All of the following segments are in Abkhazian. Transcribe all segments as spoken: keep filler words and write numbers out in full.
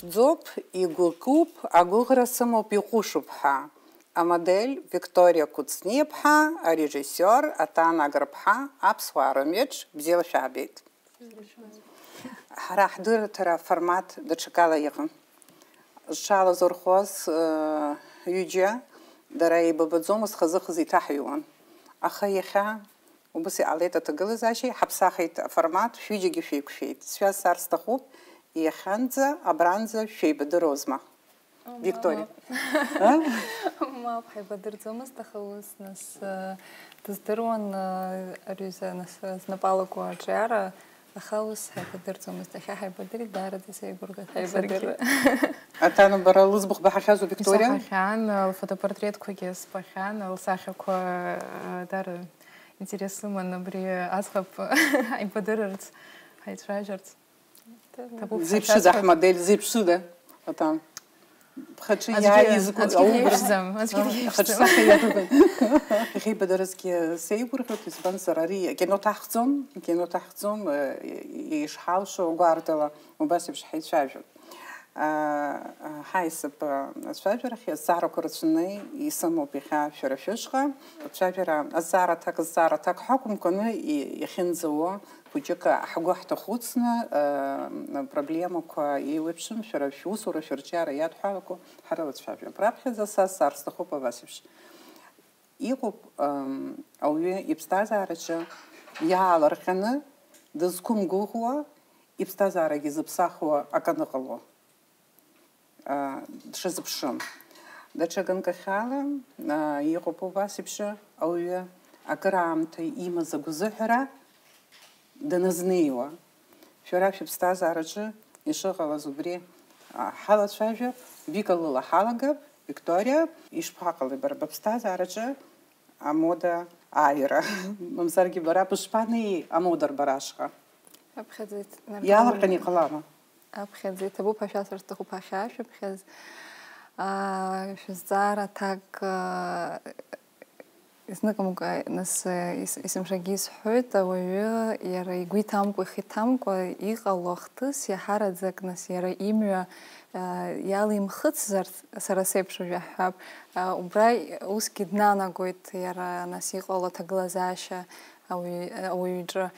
Ӡоуп, игәыкуп, агәыӷра сымоуп, иҟәышуп ҳәа. Амодель Викториа Кәыҵниаԥҳа, арежиссиор Аҭана Агрԥҳа, аԥсуаа рымҩаҿ бзиала шәаабеит. Ҳара ҳдырраҭара аформат даҽакала иҟан. Зҽалазырхәуаз, э, ҩыџьа дара еибабаӡомызт, хазы-хазы иҭаҳҩуан. Аха иахьа убыс иҟалеит аҭагылазаашьа, иҳаԥсахит аформат, шәҩыџьагьы шәеиқәшәеит. Сшәазҵаар сҭахуп, иахьанӡа, абранӡа шәеибадыруазма? Викториа. Мап. А? Мап, ҳаибадырӡомызт, аха ус, нас, э, дыздыруан, э, ари ҩыза, нас, э, знапы алаку аҿиара, аха ус ҳаибадырӡомызт. Иахьа ҳаибадырит, даараӡа сеигәырӷьоит ҳаибадырра. Аҭана, бара лыӡбахә баҳахьазу, Викториа? Исаҳахьан, э, лфотопортретқәагьы збахьан, лсахьақәа, э, дара интерес лыман абри аӡӷаб ҳаибадырырц, ҳаицәажәарц. Ҭабуп. Зеиԥшыда ҳашьацәа. Ҳмодель, зеиԥшыда, Аҭан. Бхаҿы аӡәгьы, иааиз аӡәгьы аубра. Диеиԥшӡам, аӡәгьы диеиԥшӡам. Ахаҿсахьа иаҭәам. Иахьеибадырызгьы сеигәырӷьоит, избанзар, ари акино ҭаҳхӡом, акино ҭаҳхӡом, э, ишҳалшо гәаартыла убас еиԥш ҳаицәажәон. А, ҳаисап, а, ацәажәарахь азҵаарақәа рацәаны исымоуп иахьа шәара шәышҟа. Ацәажәара азҵаара аҭак, азҵаара аҭак ҳақәымкәаны и-, иахьынӡауа хәыҷык ҳгәы ҳҭахәыцны, э, проблемақәа еиуеиԥшым, шәара шәусура, шәырҿиара иадҳәалақәо ҳрылацәажәап. Раԥхьаӡа са сцар сҭахуп абас еиԥш. Иҟоуп, м, ауаҩы иԥсҭазаараҿы иаалырҟьаны дызқәымгәыӷуа, иԥсҭазаарагьы зыԥсахуа акы аныҟало. А, дшазыԥшым. Даҽа ганкахьала, а, иҟоуп убас еиԥш ауаҩы акыраамҭа имаз агәазыҳәара даназнеиуа. Шәара шәыԥсҭазаараҿы ишыҟалаз убри, а, ҳалацәажәап, Вика лыла ҳалагап, Викториа, ишԥаҟалеи бара быԥсҭазаараҿы амода ааира? Мамзаргьы бара бышԥанеи амода рбара ашҟа? Аԥхьаӡа иҭ-, иаалырҟьаны иҟалама? Аԥхьаӡа иҭабуп ҳәа шәасҳәар сҭахуп, ҳахьаашәыԥхьаз. Аа, шәызҵаара аҭак, аа, изныкымкәа, нас, ис-, есымшагьы исҳәоит, ауаҩы иара игәы иҭамкәа, ихы иҭамкәа иҟало ахҭыс иаҳараӡак, нас, иара имҩа, аа, иалимхыцзарц, сара сеиԥш уажә иаҳҳәап, аа, убра усгьы днанагоит иара, нас, иҟало аҭагылазаашьа ауаҩ-, ауаҩ иҿы.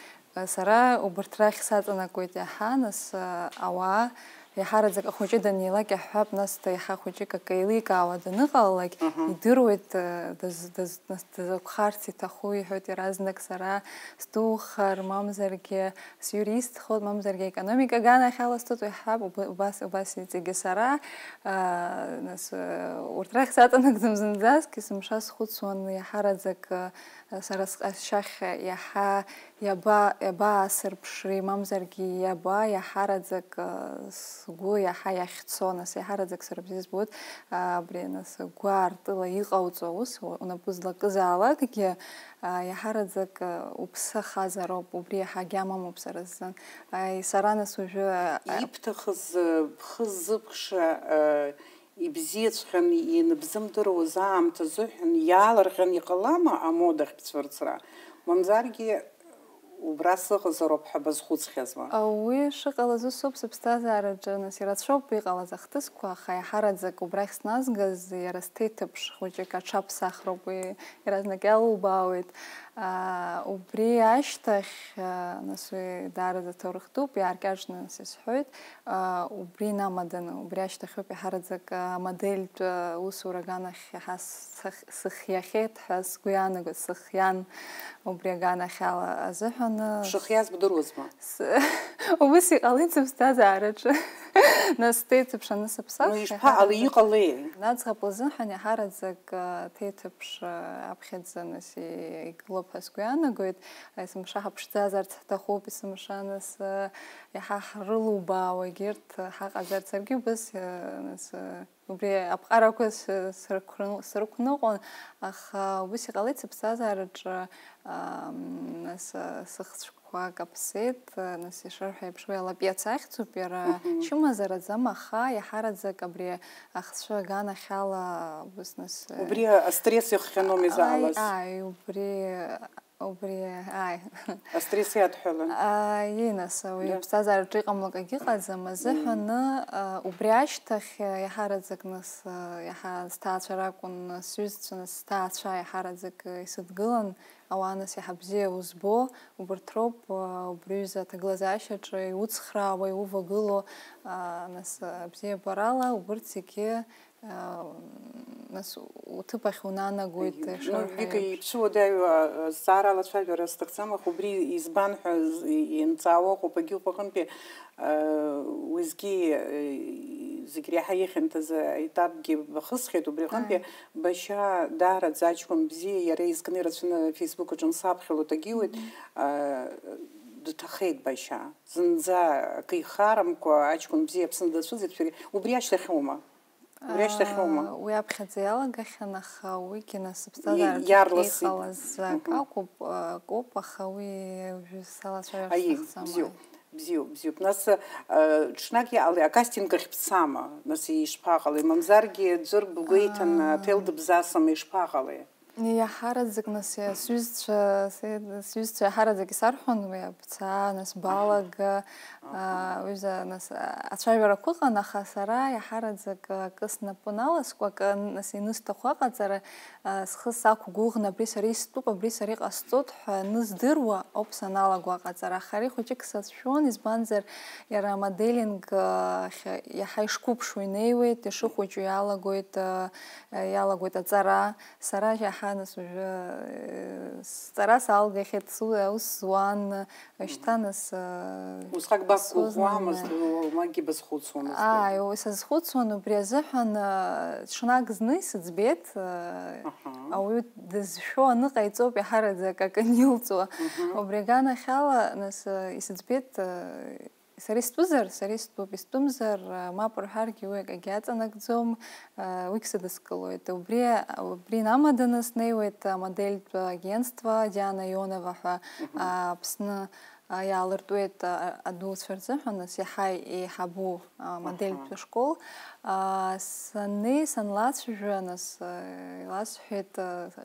Сара убарҭ рахь саҵанакуеит иаҳа, нас, ауаа, иаҳараӡак ахәыҷы данилак иаҳҳәап, нас, еиҳа хәыҷык акы еиликаауа даныҟалалак, мгм, идыруеит, даз-, даз-, нас, дазакәхарц иҭаху, иҳәоит иаразнак, сара сдухар, мамзаргьы сиуристхоит, мамзаргьы аекономика аганахь аласҵоит, иаҳҳәап, уб-, убас, убас иҵегьы сара, а, нас, урҭ рахь саҵанакӡам зынӡаск, есымша схәыцуан, иаҳараӡак, а, сара сҟазшьахь иаҳа иаба-, иабаасырԥшри, мамзаргьы иаба иаҳараӡак, а, сгәы иаҳа иахьцо, нас, иаҳараӡак сара бзиа збоит, а, абри, нас, агәы аартыла иҟауҵо аус, у-, унапы злакызаалакгьы, а, иаҳараӡак, а, уԥсы ахазароуп, убри иаҳагьы амамоуп сара сзын. А, сара, нас, уажәы, а, ибҭахыз, а, бхы ззыбкша, а, ибзиаҵәҟьаны ианбзымдыруаз аамҭа азыҳәан иаалырҟьан иҟалама амодахь бцәырҵра? Мамзаргьы убра сыҟазароуп ҳәа базхәыцхьазма? Уи шыҟалаз усоуп сыԥсҭазаараҿы, нас, ирацәоуп иҟалаз ахҭысқәа, аха иаҳараӡак убрахь сназгаз иара сҭеиҭыԥш хәыҷык аҽаԥсахроуп, уи иаразнак иалубаауеит. Аа, убри ашьҭахь, аа, нас, уи даараӡа ҭоурых дуп, иааркьаҿны, нас, исҳәоит. Аа, убри инамаданы, убри ашьҭахьоуп иаҳараӡак, аа, амодельтә, аа, усура аганахь иаҳа сых-, сыхиахьеит ҳәа сгәы иаанагоит, сыхиан убри аганахьала азыҳәан, аа, шыхиаз бдыруазма? С-, убыс иҟалеит сыԥсҭазаараҿы. Нас сҭеиҭыԥш анысыԥсахша, ну, ишԥаҟалеи, иаҳараӡак, иҟалеи? Аӡӷаб лзыҳәан иаҳараӡак, аа, ҭеиҭыԥш, аа, аԥхьаӡа, нас, и-, игылоуп ҳәа сгәы иаанагоит. Есымша ҳаԥшӡазарц ҳҭахуп, есымша, нас, иаҳа ҳрылубаауа егьырҭ ҳаҟазарц, саргьы убыс, нас, убри аԥҟарақәа сы-, сырқәры-, сырықәныҟәон, аха убыс иҟалеит сыԥсҭазаараҿы, ам, нас, сыхцәқәа каԥсеит, нас, ишырҳәо еиԥш, уи алапец ахьӡуп, иара, мгм, чымазараӡам, аха иаҳараӡак абри ахцәы аганахьала убыс, нас, убри астресс ихҟьаноума изаалаз? Ааи, ааи, убри Убри, ааи. Астресс иадҳәалан. Ааи, нас, уи Да. аԥсҭазаараҿы иҟамло акгьы ыҟаӡам азыҳәаны, а, убри ашьҭахь, а, иаҳараӡак нас, а, иаҳа сҭаацәа ракәын, сҩызцәа нас, сҭаацәа иаҳараӡак, а, исыдгылан, ауаа нас иаҳа бзиа узбо, убарҭ роуп, а, убри аҩыза аҭагылазаашьаҿы иуцхраауа, иувагыло, а, нас, а, абзиабарала, убарҭ зегьы, а, нас уҭыԥ ахь унанагоит, Аиу. Ну, ишарҳәо Вика, еиԥш. Иԥсуадаҩу, а, азҵаара алацәажәара сҭахӡам, аха убри избан ҳәа з-, и-, ианҵаауа ыҟоуп, егьи уаҟынтәи, а, уеизгьы, а, зегь реиҳа ихьанҭаз аетапгьы бахысхьеит, убри аҟынтәи Ааи. Башьа даараӡа аҷкәын бзиа, иара изкны ирацәаны Facebook аҿы ансаԥхьалоит, агьиуеит, Мгм. а, дҭахеит Башьа. Зынӡа акы ихарамкәа аҷкәын бзиа Аԥсны дацәыӡит, шәара убри ашьҭахьоума? Убри ашьҭахьоума? Аа, уи аԥхьаӡа иалагахьан, аха уигьы нас Иа-, аԥсҭазаараҿы иаарласит. Иҟалаз акы Мгм. акәуп, акоуп, аха уи уажәы салацәажәар Аиеи, сҭахӡам, бзиоуп, аи. Бзиоуп, бзиоуп. Нас, э, ҽнак иҟалеи, акастинг ахь бцама? Нас ишԥаҟалеи? Мамзаргьы ӡәыр бгәеиҭан, Аа. Аҭел дыбзасым, ишԥаҟалеи? Иаҳараӡак, нас, иа-, сҩызцәа, се-, сҩызцәа иаҳараӡак исарҳәон, уи абца, нас, балага, Аҳа. аа, уҩыза, нас, а-, ацәажәарақәа ыҟан, аха сара иаҳараӡак акы снапы наласкуа, акы, нас, ианысҭаху аҟаҵара, а, схы сақәгәыӷны, абри сара истәуп, абри сара иҟасҵоит ҳәа аныздыруа ауп саналаго аҟаҵара. Аха ари хәыҷык сацәшәон, избанзар, иара амоделинг, а, ахь иаҳа ишқәыԥшу инеиуеит, ишыхәыҷу иалагоит, а, иалагоит аҵара. Сара иаҳа нас уажәы, э, сҵара салгахьеит, су-, аус зуан, шьҭа нас, э, Усҟак бақәгәыӷуамызт, осознанно. Уамакгьы базхәыцуамызт. Ааи, уи сазхәыцуан, убри азыҳәан, э, ҽнак зны исыӡбеит, э, Аҳа. Ауаҩы дызшәо аныҟаиҵоуп иаҳараӡак акы анилҵуа. Мгм. Убри аганахьала, нас, э, исыӡбеит, э, Сара истәызар, сара истәуп, истәымзар, мап рҳәаргьы уи акагьы аҵанакӡом, уигь сыдыскылоит. Убри, убри инамаданы снеиуеит амодельтә агентство Диана Ионова ҳәа, Мгм. Аԥсны иаалыртуеит адуцәа рзыҳәан, нас иаҳа еиҳабу амодельтә Аҳа. Школ. Саннеи, санлацәажәа, нас, иласҳәеит,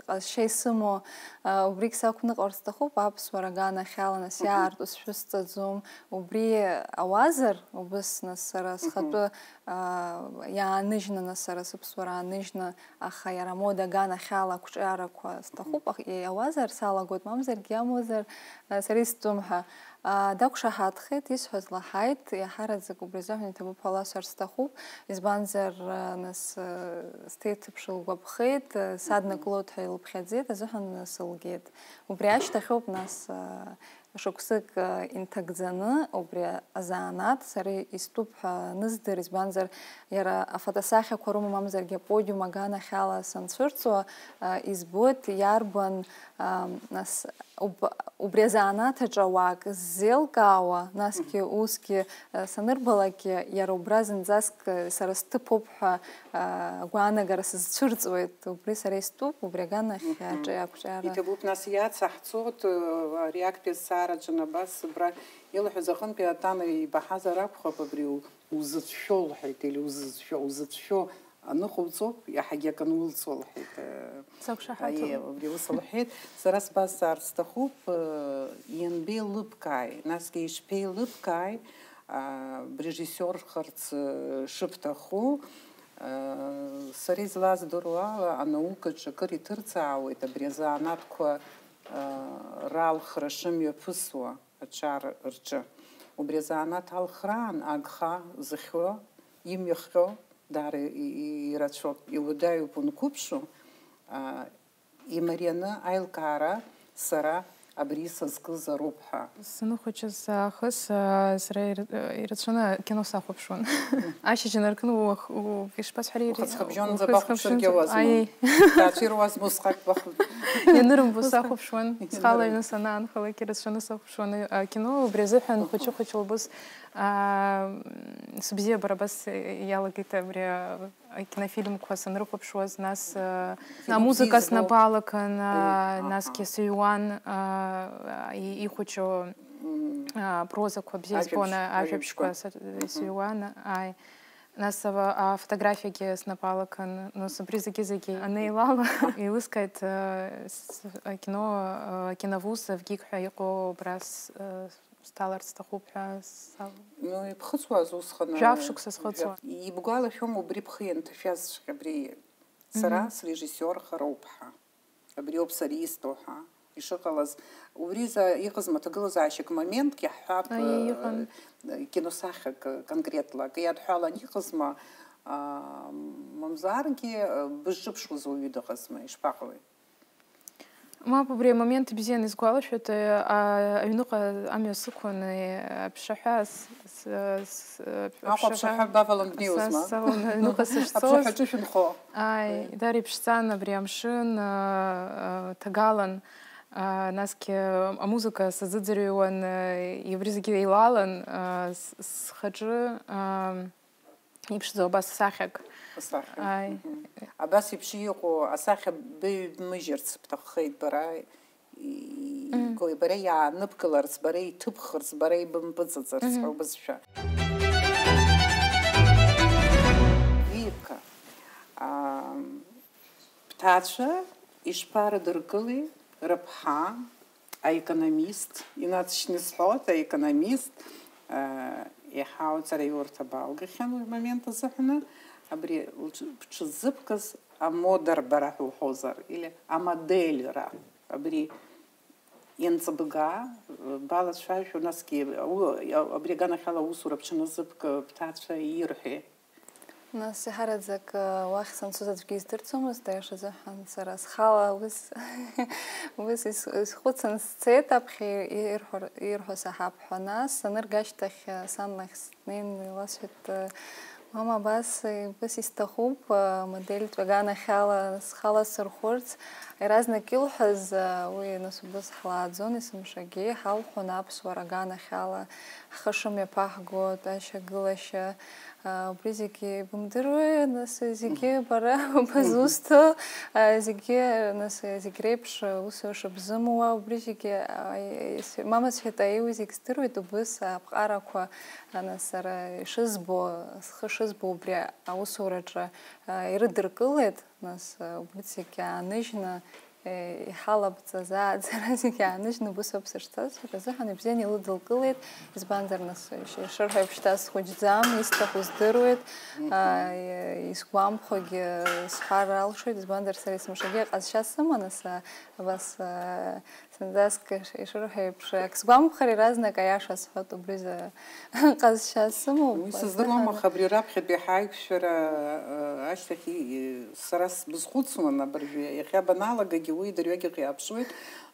ҟазшьа исымоу, убригь сақәныҟәар сҭахуп, аԥсуара аганахьала, нас, Мгм. Иаарту сшәысҵаӡом. Убри ауазар, убыс, нас, сара Мгм. Схатәы, аа, иааныжьны, нас, сара сыԥсуара ааныжьны, аха иара амода аганахьала ақәҿиарақәа сҭахуп, Мгм. Ах-, иауазар, салагоит, мамзаргьы иамуазар, а, сара истәым ҳәа. А, дақәшаҳаҭхеит, исҳәаз лаҳаит, иаҳараӡак убри азыҳәан иҭабуп ҳәа ласҳәар сҭахуп, избанзар, а, нас, а, сҭеиҭыԥш лгәаԥхеит, а, Мгм. Саднакылоит ҳәа илыԥхьаӡеит азыҳәан сылгеит. Убри ашьҭахьоуп, нас, а, шықәсык, а, инҭагӡаны, убри азанааҭ сара истәуп ҳәа аныздыр, избанзар, иара афотосахьақәа роума, мамзаргьы аподиум аганахьала санцәырҵуа, а, избоит иарбан, а, нас, уб-, убри азанааҭ аҿы ауаак ззеилкаауа, насгьы Мгм. Усгьы, а, санырбалакгьы, иара убра зынӡаск, а, сара сҭыԥоуп ҳәа, а, агәаанагара сызцәырҵуеит. Убри сара истәуп, убри аганахь Мгм. Аҿы ақәҿиара. Иҭабуп, нас, иацаҳҵоит, э, ари актәи азҵаараҿы абас, абра илҳәаз аҟынтәи Атана ибаҳазар акәхап, абри у-, узыцәшәо лҳәеит, или узыцәшәо, узыцәшәо аныҟауҵо, иаҳагьы акы ануылҵо лҳәеит, э, Сақәшаҳаҭым. Аиеи, убри ус лҳәеит. Сара сбазҵаар сҭахуп, э, ианбеилыбкааи, насгьы ишԥеилыбкааи, а, брежиссиорхарц, э, шыбҭаху, Сара излаздыруа ала, анаукаҿы акыр иҭырҵаауеит абри азанааҭқәа, ралхра шымҩаԥысуа аҿар рҿы. Убри азанааҭ алхраан агха зыхьуа, имҩахҟьо даара и-, и-, ирацәоуп. Иуадаҩуп унқәыԥшу, имарианы аилкаара сара абри сазкызароуп ҳәа. Саныхәыҷыз аахыс, а, сара ир-, ирацәаны акино сахәаԥшуан. Ашьыжь инаркны уах-, у-, ишԥасҳәари, ири-, Ухыҵхыбжьонӡа ухыҵхыбжьон-, бахәаԥшыргьы ауазма? Аиеи. Даацәируазма усҟак бахәаԥ-, Ианырымбо сахәаԥшуан, схала аҩны санаанхалак, ирацәаны сахәаԥшуан, а, акино, убри азыҳәан хәыҷы-хәыҷла убыс, а, сыбзиабара абас иалагеит абри, а, Акинофильмқәа санрыхәаԥшуаз, нас, э, Филипп амузыка Зизго. Снапы алакын, а, Мм, аҳа. Насгьы сыҩуан, а, и-, ихәыҷу, Мм. А, прозақәа бзиа Ажәабжь-, збон, а, ажәабжьқәа. Ажәабжьқәа са-, Мгм. Сыҩуан, ааи. Нас ава-, афотографиагьы снапы алакын, нас убри зегьы-зегьы анеилала, еилыскааит, э, с-, акино, э, акиновус Авгик ҳәа иҟоу убра с-, э, сҭаларц сҭахуп ҳәа сал-, Ну, иԥхыӡуаз усҟан, Жәаф шықәса схыҵуан. Ибгәалашәом убри бхы ианҭашәазҵәҟьа абри? Сара Мгм. срежиссиор хароуп ҳәа. Абриоуп сара исҭо ҳәа ишыҟалаз, убриза иҟазма ҭагылазаашьак моментк иаҳҳәап, Аиеи, э, иҟан. Киносахьак, э, конкретлак иадҳәалан иҟазма, аа, мамзаргьы, э, бызҿыԥшуаз уаҩы дыҟазма, ишԥаҟалеи? Мап, убри амомент ибзианы исгәалашәоит, э, а, аҩныҟа амҩа сықәын, э, аԥшаҳәа с-, с-, с-, э, Аҟәа аԥшаҳәа аԥшаҳәа бавалан са бнеиуазма? салон аҩныҟа сышцоз. Аԥшаҳәаҿы шәынхо? Ааи, Ааи. Дара иԥшӡан абри амшын, а, а, ҭагалан, а, насгьы амузыка сазыӡырҩуан, а, убри зегьы еилалан, а, с-, схаҿы, а, иԥшӡоу абас сахьак. Асахьа. Ааи. Мгм. Абас еиԥш иҟоу асахьа быҩмыжьырц бҭаххеит бара, и-, Мм. иго-, бара иааныбкыларц, бара иҭыбхырц, бара ибымпыҵыҵырц Мгм. ҳәа убызшәа. Вика, аа, бҭаацәа ишԥарыдыркылеи рыԥҳа, аекономист, инаҵшьны исҳәоит, аекономист, э, иаҳа аҵараиурҭа балгахьан уи амомент азыҳәаны, абри лҿ-, бҽыззыбкыз амода рбара ҳәа уҳәозар, или амодельра, абри ианҵабга, э, балацәажәо, насгьы, у-, абри аганахьала аусура бҽаназыбк, бҭаацәа ирҳәеи? Нас иаҳараӡак, э, уахь санцоз аӡәгьы издырӡомызт, аиаша азыҳәан, сара схала ус, ус ис-, исхәыцын сцеит аԥхьа ирҳәар-, ирҳәо саҳап ҳәа. Нас санырга ашьҭахь, э, сан лахь снеин иласҳәеит, э, мама, абас, э, убас исҭахуп, э, модельтә аганахьала схала сырхәырц. Иаразнак илҳәаз, э, уи нас убас ҳлааӡон, есымшагьы иҳалҳәон аԥсуара аганахьала ҳхы шымҩаԥаҳго, ашьагылашьа, А, убри зегьы бымдыруеи, нас, зегьы Мгм. бара Мгм. бызусҭоу, а, зегьы, нас, зегь реиԥш, а, ус шыбзымуа, убри зегьы, а, ес-, мама сҳәеит, аиуа зегь здыруеит, убыс аԥҟарақәа, а, нас, сара ишызбо, схы шызбо убри аусураҿы, а, ирыдыркылеит, нас, а, убри зегь ааныжьны, Е, иҳалабҵаз ааӡара зегьы ааныжьны убыс ауп сышцаз, сара азыҳәан ибзианы илыдылкылеит, избанзар, нас, иш-, ишырҳәо еиԥш, шьҭа схәыҷӡам, исҭаху здыруеит, Мгм. а, е, исгәамԥхогьы сҳәар алшоит, избанзар, сара есымшагьы аҟазшьа сыман, ас, а, абас, а, зынӡаск иш-, ишырҳәо еиԥш, ак сгәамԥхар, иаразнак аиаша сҳәоит, убри за-, Ҟазшьа сымоуп, Уи сыздыруам, азыҳәан. Аха абри раԥхьатәи ҳаиқәшәара, э, ашьҭахь и-, и-, сара сбызхәыцуан абыржәы, иахьа баналагагьы уи дырҩегьых иааԥшуеит.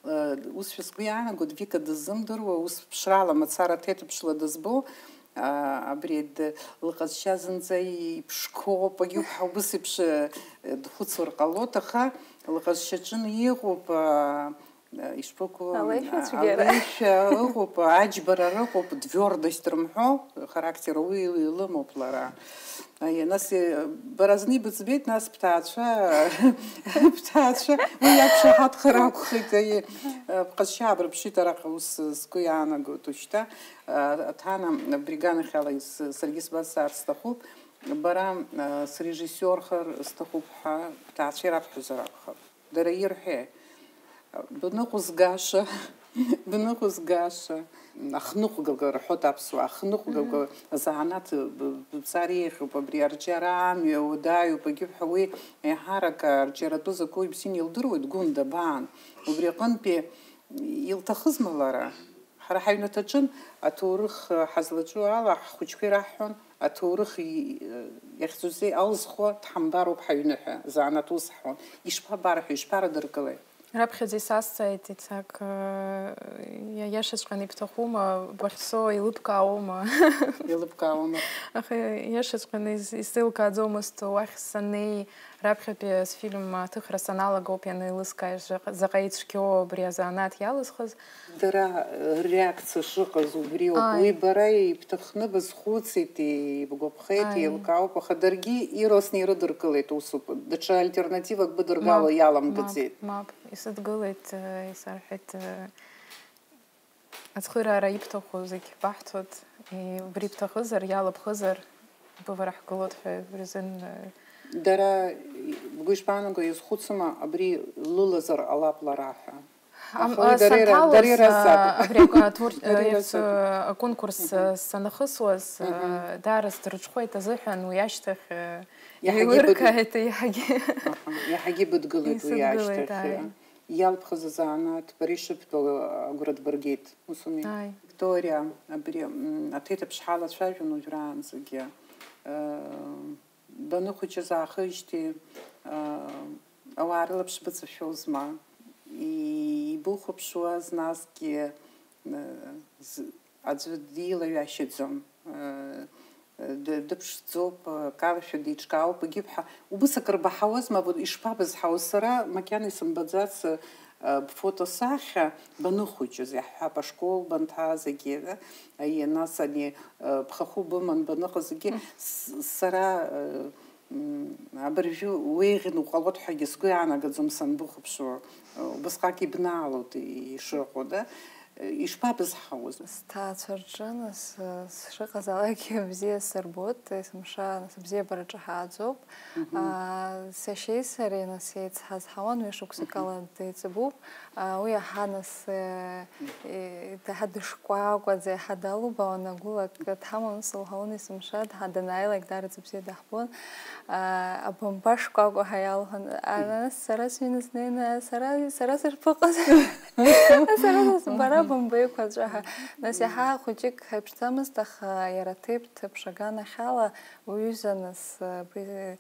Э, усшәа сгәы иаанагоит, Вика дыззымдыруа, ус ԥшрала мацара ҭеҭыԥшла дызбо, а, абри д-, лҟазшьа зынӡа иԥшқоуп, агьуп ҳәа убыс еиԥш, э, дхәыцуа рҟалоит, аха лҟазшьаҿы иҟоуп, а, Ишԥыкәу, Алеишәа цәгьара. Алеишәа ыҟоуп, аџьбара рыҟоуп, твёрдость рымҳәо, характер уи илымоуп лара. Аиеи, нас, э, бара зны ибыӡбеит, нас бҭаацәа, бҭаацәа, уи иақәшаҳаҭхар акәхеит, аиеи, э, бҟазшьа аабырԥшит араҟа ус сгәы иаанагоит уажәшьҭа, э, Аҭана абри аганахьала ис-, саргьы сбазҵаар сҭахуп, бара, э, срежиссиорхар сҭахуп ҳәа бҭаацәа ирабҳәозар акәхап. Дара ирҳәеи? Бныҟәызгаша, бныҟәызгаша, ахныҟәгага рҳәоит аԥсуаа, ахныҟәгага Мгм. азанааҭ б-, ббҵар еиӷьуп, абри арҿиара амҩа уадаҩуп, агьыҳәа уи еиҳарак арҿиаратәы закәу ибзианы илдыруеит, Гәында, баан. Убри аҟынтәи илҭахызма лара? Ҳара ҳаҩнаҭаҿын аҭоурых ҳазлаҿу ала, ҳхәыҷқәа ираҳҳәон, аҭоурых и-, иахьӡузеи алзхуа дҳамбароуп ҳаҩны ҳәа, занааҭ ус ҳҳәон. Ишԥабарҳәо, ишԥарыдыркылеи? Раԥхьаӡа исазҵааит, Ицак, э, иа-, иашаҵәҟьаны ибҭахума, бахьцо еилыбкаауама? Еилыбкаауама. Аха иашаҵәҟьаны из-, исзеилкааӡомызт, уахь саннеи, раԥхьатәи асфильм аҭыхра саналага ауп ианеилыскаа, заҟа-, заҟа ицәгьоу абри азанааҭ иалызхыз. Дара, э, реакциа шыҟаз убриоуп. Ааи. Уи бара ибҭахны базхәыцит, ибгәаԥхеит, Ааи. еилкаауп, аха даргьы ирасны ирыдыркылеит, усоуп. Даҽа альтернативак быдыргало Мап, иаламгаӡеит. Мап, мап. Исыдгылеит, э, исарҳәеит, э, ацхыраара ибҭаху зегь баҳҭоит, и-, убри бҭахызар, иалыбхызар, Бывара ҳгылоит ҳәа рзын. Дара, бгәы ишԥаанаго, иазхәыцыма абри лылазар ҟалап лара ҳәа? Аха уи дара ира-, дара санҭалоз, иразӡатәуп. Абри атур-, Дара иразӡатәуп. Аконкурс санахысуаз, даара сдырҽхәеит азыҳәан, уи ашьҭахь Иаҳагьы еилыркааит, иаҳагьы. Аха, иаҳагьы быдгылеит уи Исыдгылеит, ашьҭахь. Ааи. Иалԥхаз азанааҭ бара ишыбҳәо агәра дбыргеит, ус ауми? Ааи. Викториа, абри, м, аҭеиҭыԥш ҳалацәажәон уажәраанӡагьы. Э, баныхәыҷыз аахижьҭеи, э, ауаа рылаԥш быҵашәозма? И-, ибухәаԥшуаз насгьы, э, з-, аӡәы дилаҩашьаӡом, э, д-, дыԥшӡоуп, акалашәа деиҿкаауп, егьи бҳа-, убыс акыр баҳауазма, вот ишԥабызҳауаз, сара макьана исымбаӡац, э, бфотосахьа баныхәыҷыз, иаҳҳәап, ашкол банҭааз егьи, э, аие, нас ани, э, бхахәы быман баныҟаз егьи, с-, сара, э, М, абыржәы уеиӷьны уҟалоит ҳәагьы сгәы иаанагаӡом санбыхәаԥшуа, убысҟак ибнаалоит ишыҟоу, да? Ишԥабызҳауаз? Сҭаацәа рҿы, нас, сшыҟазаалакгьы бзиа сырбоит, есымша, нас, абзиабараҿы ҳааӡоуп. Мгм. Аа, сашьеи сареи, нас, еицҳазҳауан, ҩышықәсак ала деиҵбуп. Уи иаҳа нас, э, э, иаҳа дышкәакәаӡа, иаҳа далубаауан, агәылак дҳаман, ус лҳәон, есымша дҳа-, данааилак даараӡа бзиа даҳбон. А, абамба шкәакәа ҳәа иалҳәон. А, нас сара сҩны снеины, сара, сара сышԥыҟаз? Сара, нас, бара бымбеиқәаҵәа ҳәа. Нас иаҳа хәыҷык ҳаиԥшӡамызт, аха иара аҭеиҭыԥш аганахьала уҩыза, нас, абри,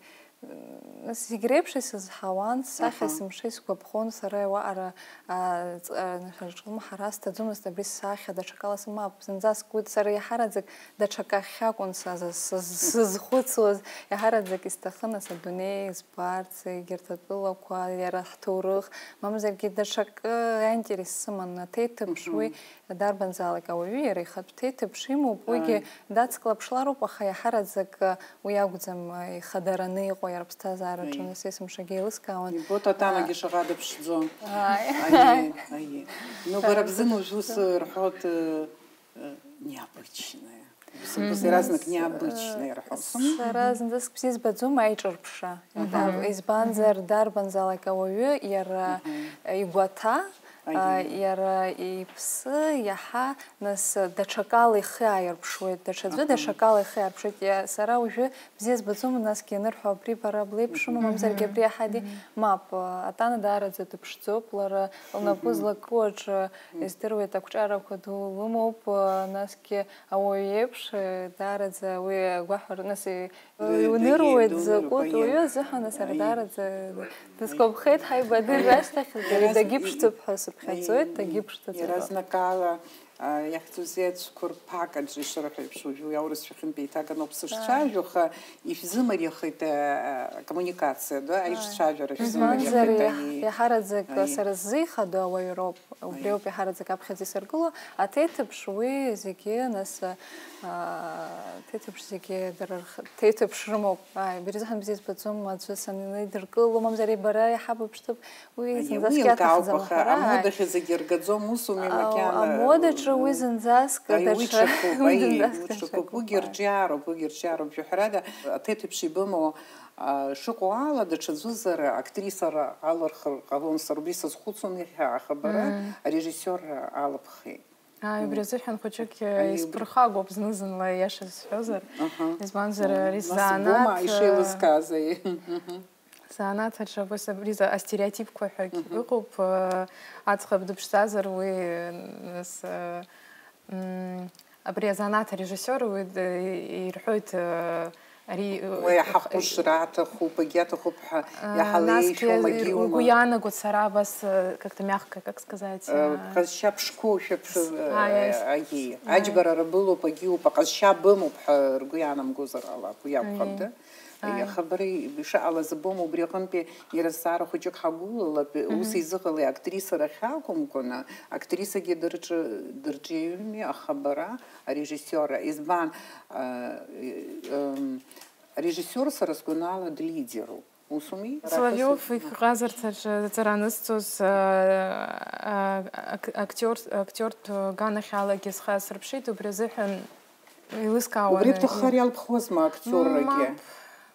Нас зегь реиԥш исызҳауан, сахьа Аҳа. Сымши сгәаԥхон, сара уаҟара, а, ҵ-, а, рҿы лымҳара сҭаӡомызт, абри сахьа даҽакала сымоуп, зынӡа сгәы, сара иаҳараӡак даҽакахь акәын са-, са-, са-, сызхәыцуаз, иаҳараӡак исҭахын, нас, адунеи збарц, егьырҭ атәылақәа, иара ҳҭоурых, мамзаргьы даҽакы аинтерес сыман, аҭеиҭыԥш уи Мгм. Дарбанзаалак ауаҩы иара ихатә ҭеиҭыԥш имоуп, уигьы Ааи. Дацклаԥшлароуп, аха иаҳараӡак, э, уи акәӡам, э, ихадараны иҟоу иара аԥсҭазаараҿы, Аиеи. Нас есымшагьы еилыскаауан. Ибоит, Атанагьы А, шаҟа дыԥшӡо. Ааи. Аиеи, аиеи. Ну, бара бзын уажә ус, э, рҳәоит, э, э, необычное. Бзын, бзын, Мгм. Иаразнак необычное рҳәоит. Сара зынӡаск бзиа збаӡом аиҿырԥшра. Аҳа. Избанзар, Мгм. Дарбанзаалак ауаҩы иара Мгм. игәаҭа, Аиеи. А, иара иԥсы иаҳа, нас, даҽакала ихы ааирԥшуеит, даҽаӡәы Аҳа. Даҽакала ихы ааирԥшуеит. Иа-, сара уажәы бзиа збаӡом, насгьы ианырҳәо, абри бара блеиԥшума, Мгм. Мамзаргьы абри иаҳади? Мгм. Мап, а, Атана даараӡа дыԥшӡоуп, лара лнапы Мгм. Злакыу аҿы Мгм. Издыруеит, ақәҿиарақәа ду лымоуп, а, насгьы ауаҩ иеиԥш, а, даараӡа уи агәаҳәара, нас, и-, Ы, Иуныруеит, дагьи-, закәытә дунеи, уаҩы азыҳәан, сара аиеи. Даараӡа дысгәаԥхеит, ҳаибадырра Аиеи. Ашьҭахь, Иараз-, дагьыԥшӡоуп ҳәа сыԥхьаӡоит, аиеи, дагьыԥшӡаӡам. Иаразнакала, а, иахьӡузеи ацәқәырԥак аҿы ишырҳәо еиԥш, уажәы уи аурысшәа хьынтә еиҭаган ауп сышцәажәо, аха ишәзымариахеит, а, акоммуникациа, да, Аиеи. Аиҿцәажәара шәзымариахеит, Избанзар, иаҳ-, аиеи. Иаҳараӡак Аиеи. Сара ззы ихадоу ауаҩроуп. Убри Аиеи. Ауп иаҳараӡак аԥхьаӡа исыргыло, аҭеиҭыԥш уи зегьы, нас, а, аҭеиҭыԥш зегьы дара рх-, ҭеиҭыԥш рымоуп. Ааи, бара изыҳәан бзиа збаӡом, аӡәы санидыркыло, мамзар бара иаҳа быԥшӡоуп, уи Аиеи, зынӡаск уи иаҭахӡам, иалкаауп, аха аҳәара, ааи. Амода хьӡагьы ргаӡом, усуми, А, макьана, амодаҿы уи м, зынӡаск аиеи, уи даҽа, ҽакуп, уи аиеи, зынӡаск уи ҽакуп, даҽакуп, уигьы ааи. Рҿиароуп, уигьы рҿиароуп, жәаҳәарада, аҭеиҭыԥш ибымоу, а, шыҟоу ала, даҽаӡәызар алырхыр ҟалон, сара убри сазхәыцуан иахьа, аха бара Мм. Арежиссиор алыԥхеит. Ааи, убри азыҳәан хәыҷык, э, Аиеи, убри. Исԥырхагоуп зны-зынла, иаша сҳәозар. Аҳа. Избанзар, Аиеи, ари нас сзанааҭ, убома, э, ишеилыскааз, аиеи. Мгм. Сзанааҭ аҿы абас абри за-, астереотипқәа ҳәагь Мгм. Ыҟоуп, э, аӡӷаб дыԥшӡазар уи, э, нас, э, м, абри азанааҭ арежиссиор уи д-, ирҳәоит, э, Ари, Уи иаҳа ҟәышра аҭахуп, егьи аҭахуп ҳәа, а, иаҳа насгьы леишәоума, егьиума. Угәы иаанагоит сара абас, э, как-то мягко, как сказать, Э, а, Ҟазшьа ԥшқоушәа ԥш-, с-, а, э, yes. Агьи. Аи. Аџьбара рабылоуп, агьиуп, аҟазшьа бымоуп ҳәа ргәы иаанамгозар ҟалап, уи акәхап, Аи. Да? Аи. Аха бара ишыҟалаз ббома, убри аҟынтәи иара зҵаара хәыҷык ҳагәылалап, ус Мгм. Изыҟалеи, актриса рахь акәымкәаны, актрисагьы дырҿы-, дырҿиаҩыми, аха бара, арежиссиорра, избан, а, э, м, Арежиссиор, сара сгәанала, длидеруп. Усуми? Соловиов иҟазарҭаҿы аҵара анысҵоз, а, а, ак-, актиор, актиортә ганахьалагьы схы аасырԥшит, убри азыҳәан Еилыскаауан. Убри бҭаххар иалбхуазма актиоррагьы?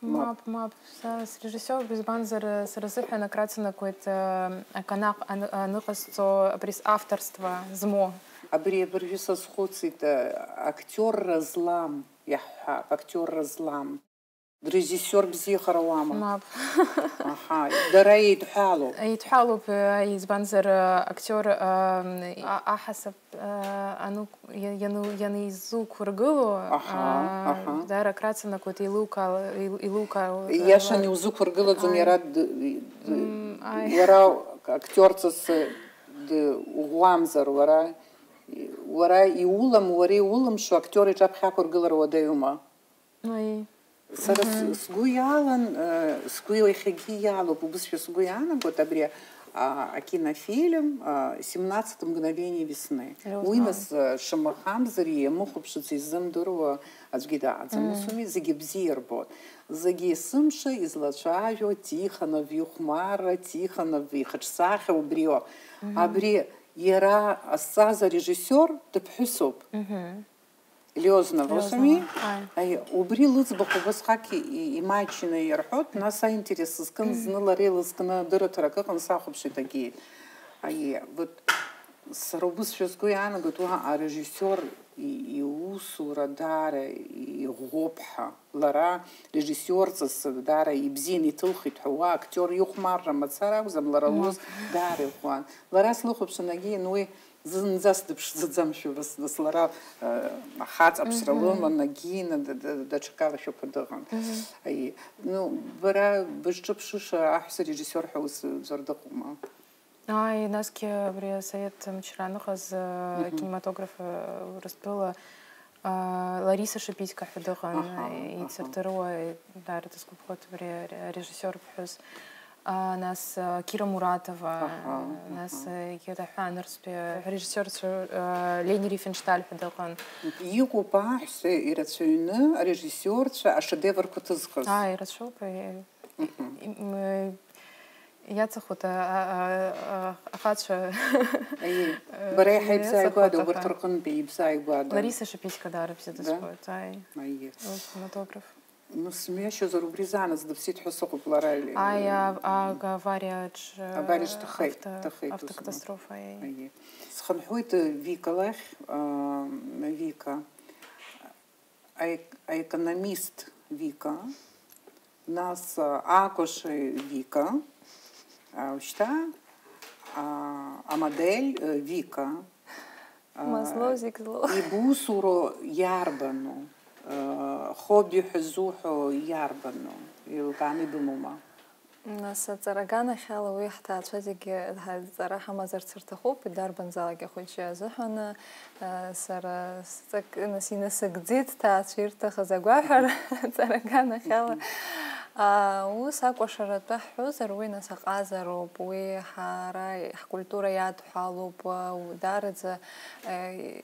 Мап, мап, мап. Са срежиссиор, избанзар, сара сзыҳәан акраҵанакуеит, э, акы анаҟ-, аны-, аныҟасҵо, абри авторство змоу. Абри абыржәы сазхәыцит, э, актиорра злам, иаҳҳәап, актиорра злам. Режиссиор бзиахар ауама? Мап. Аҳа, дара еидҳәалоуп. Еидҳәалоуп, э, избанзар, э, актиор, э, а-, аҳасаб, э, ану-, я-, яну-, ианизуқәыргыло, Аҳа, а, аҳа. Даара акраҵанакуеит, еилукаал-, еил-, еилукаал-, Иашан э, иузықәыргылаӡом Ааи. Иара д-, д-, М, ааи. Уара актиорҵас д-, уӷәӷәамзар, уара, уара иулам, уара иулымшо актиор иҿаԥхьа ақәыргылара уадаҩума? Аи. Сара с-, сгәы иалан, э, сгәы иахьагьы иалоуп, убысшәа сгәы иаанагоит абри, а, акинофильм, а, «Семнадцать мгновений весны». Лёза. Уи нас, э, шамахамзар, иамыхәаԥшыц иззымдыруа аӡәгьы дааӡам. Ус ауми, зегьы бзиа рбоит. Зегьы есымша излацәажәо Тихонов ихәмарра, Тихонов ихаҿсахьа убриоуп. Абри иара азҵааз арежиссиор дыԥҳәысуп. Лиознов, ус ауми? Ааи. Аи, убри лыӡбахә убасҟак и-, и-, имаҷны иарҳәоит, нас аинтерес зкын зны лара илызкны адырраҭара акы ыҟан, сахәаԥшит, агьеит. Аи, вот, сара убысшәа сгәы иаанагоит, уа арежиссиор и-, иусура даара иӷәӷәоуп ҳәа. Лара режиссиорҵас даара ибзианы иҭылхит ҳәа, уа актиор ихәмарра мацара акәӡам, лара лус даара иӷәӷәан. Лара слыхәаԥшын, агьын уи зынӡа сдыԥшӡаӡамшәа, нас, нас лара, э, ахаҵа аԥсра лыман, агьина д-, д-, даҽакала шәақәа дыҟан. Аи, ну, бара бызҿыԥшыша аҳәса режиссиор ҳәа ус ӡәыр дыҟоума? Ааи, насгьы абри асовет мчра аныҟаз, э, акинематограф, э, Урыстәыла, э, Лариса Шипитько ҳәа дыҟан, Аҳа, э, аҳа. Ицырдыруа, э, даара дысгәаԥхоит абри аре-, арежиссиор ԥҳәыс. А, нас, э, Кира Муратова, Аҳа, нас, аҳа. э, егьырҭ аҳәаанырцәтәи арежиссиорцәа, э, Лени Рифеншталь ҳәа дыҟан. Иҟоуп аҳәса ирацәаҩны арежиссиорцәа ашедеврқәа ҭызхыз. Ааи, ирацәоуп, э, им, э, иаҵахоит, а, а, а, а, ахацәа. Аиеи. Бара иаҳа Э, ибзааигәада, сахәаҭаха. Убарҭ рҟынтәи ибзааигәада? Лариса Шипитько даара бзиа дызбоит, ааи. Аиеи. Лкинематограф. Ну, смҩашьозар, убри заанаҵ дыԥсит ҳәа сыҟоуп лара или? Ааи, а, а, авариаҿ, э, Авариаҿ дҭахеит, авто-, дҭахеит, ус автокатастрофа, ааи. Аиеи. Схынҳәуеит, э, Вика лахь, э, Вика. Аек-, аекономист Вика, нас, э, акәашаҩ Вика, а, ушьҭа, а, амодель, э, Вика. А, Мазлоу зегь злоу. Ибусуро иарбану? Э, хобби ҳәа зуҳәо иарбану? Еилкааны ибымоума? Нас аҵара аганахьала уи ҳҭаацәа зегьы ҳаҵара ҳамазарц рҭахуп, дарбанзаалак ахәыҷы азыҳәан, э, сара сҵакы нас инасыгӡеит, ҭаацәа ирҭахыз агәаҳәара аҵара аганахьала. А, ус акәашаратәы ҳҳәозар, уи нас аҟазароуп, уи ҳара ҳкультура иадҳәалоуп, э, даараӡа, э,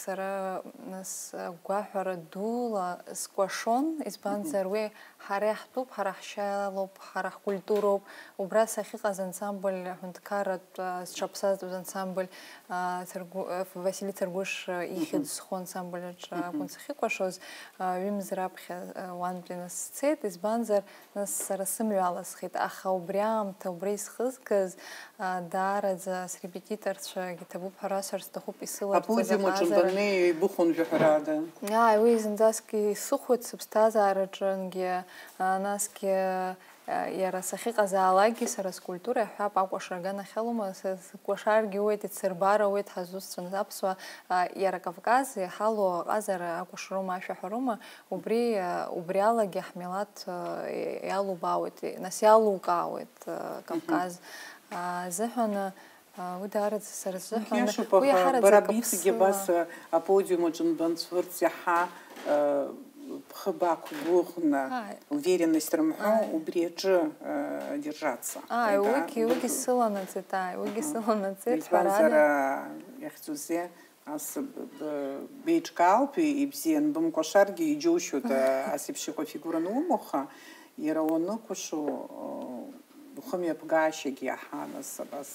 сара нас агәаҳәара дула скәашон, избанзар уи ҳара иаҳтәуп, ҳара ҳшьалоуп, ҳара ҳкультуроуп. Убра сахьыҟаз ансамбль аҳәынҭқарратә, а, зҽаԥсазтәыз ансамбль, а, Царгәы-, а, Васили Царгәыш, а, ихьӡ зху ансамбль аҿы акәын сахьыкәашоз, а, ҩымз раԥхьа, а, уантәи нас сцеит, избанзар, нас сара сымҩаласхеит, аха убри аамҭа, убра исхызгаз, а, даараӡа срепетиторцәагьы ҭабуп ҳәа расҳәар сҭахуп, исыларҵаз аҟазара. Аподиум аҿы баннеи еибыхон жәаҳәарада? Ааи, уи зынӡаск исыхәоит сыԥсҭазаараҿынгьы, а, насгьы, а, иара сахьыҟазаалакгьы сара скультура иаҳҳәап, акәашара аганахьалоума, са скәашаргьы уеит, исырбар ауеит ҳазусҭцәаз аԥсуаа, а, иара Кавказ иҳалоу аҟазара акәашароума, ашәаҳәароума, убри, а, убри алагьы ҳмилаҭ, а, иалубаауеит, нас иалукаауеит, а, Кавказ, а, азыҳәан, а, уи даараӡа сара сзыҳәан, Иашоуп, уи аха иаҳараӡак бара бицгьы ԥсыуа. Абас, а, аподиум аҿы нбанҵәырц иаҳа, а, бхы бақәгәыӷны, Ааи. Уверенность рымҳәо, Ааи. Убри аҿы, а, держаться. Ааи, Ега-, уигьы, уигьы ега-, сыланаҵеит, ааи, уигьы сыланаҵеит, Избанзар, ҳәарада. а, иахьӡузеи, ас б-, б-, беиҿкаауп, и-, ибзиан, бымкәашаргьы иџьоушьоит, а, ас еиԥш иҟоу афигура анумуха, иара уаныкәашо, а, ухымҩаԥгашьагьы иаҳа, нас, абас,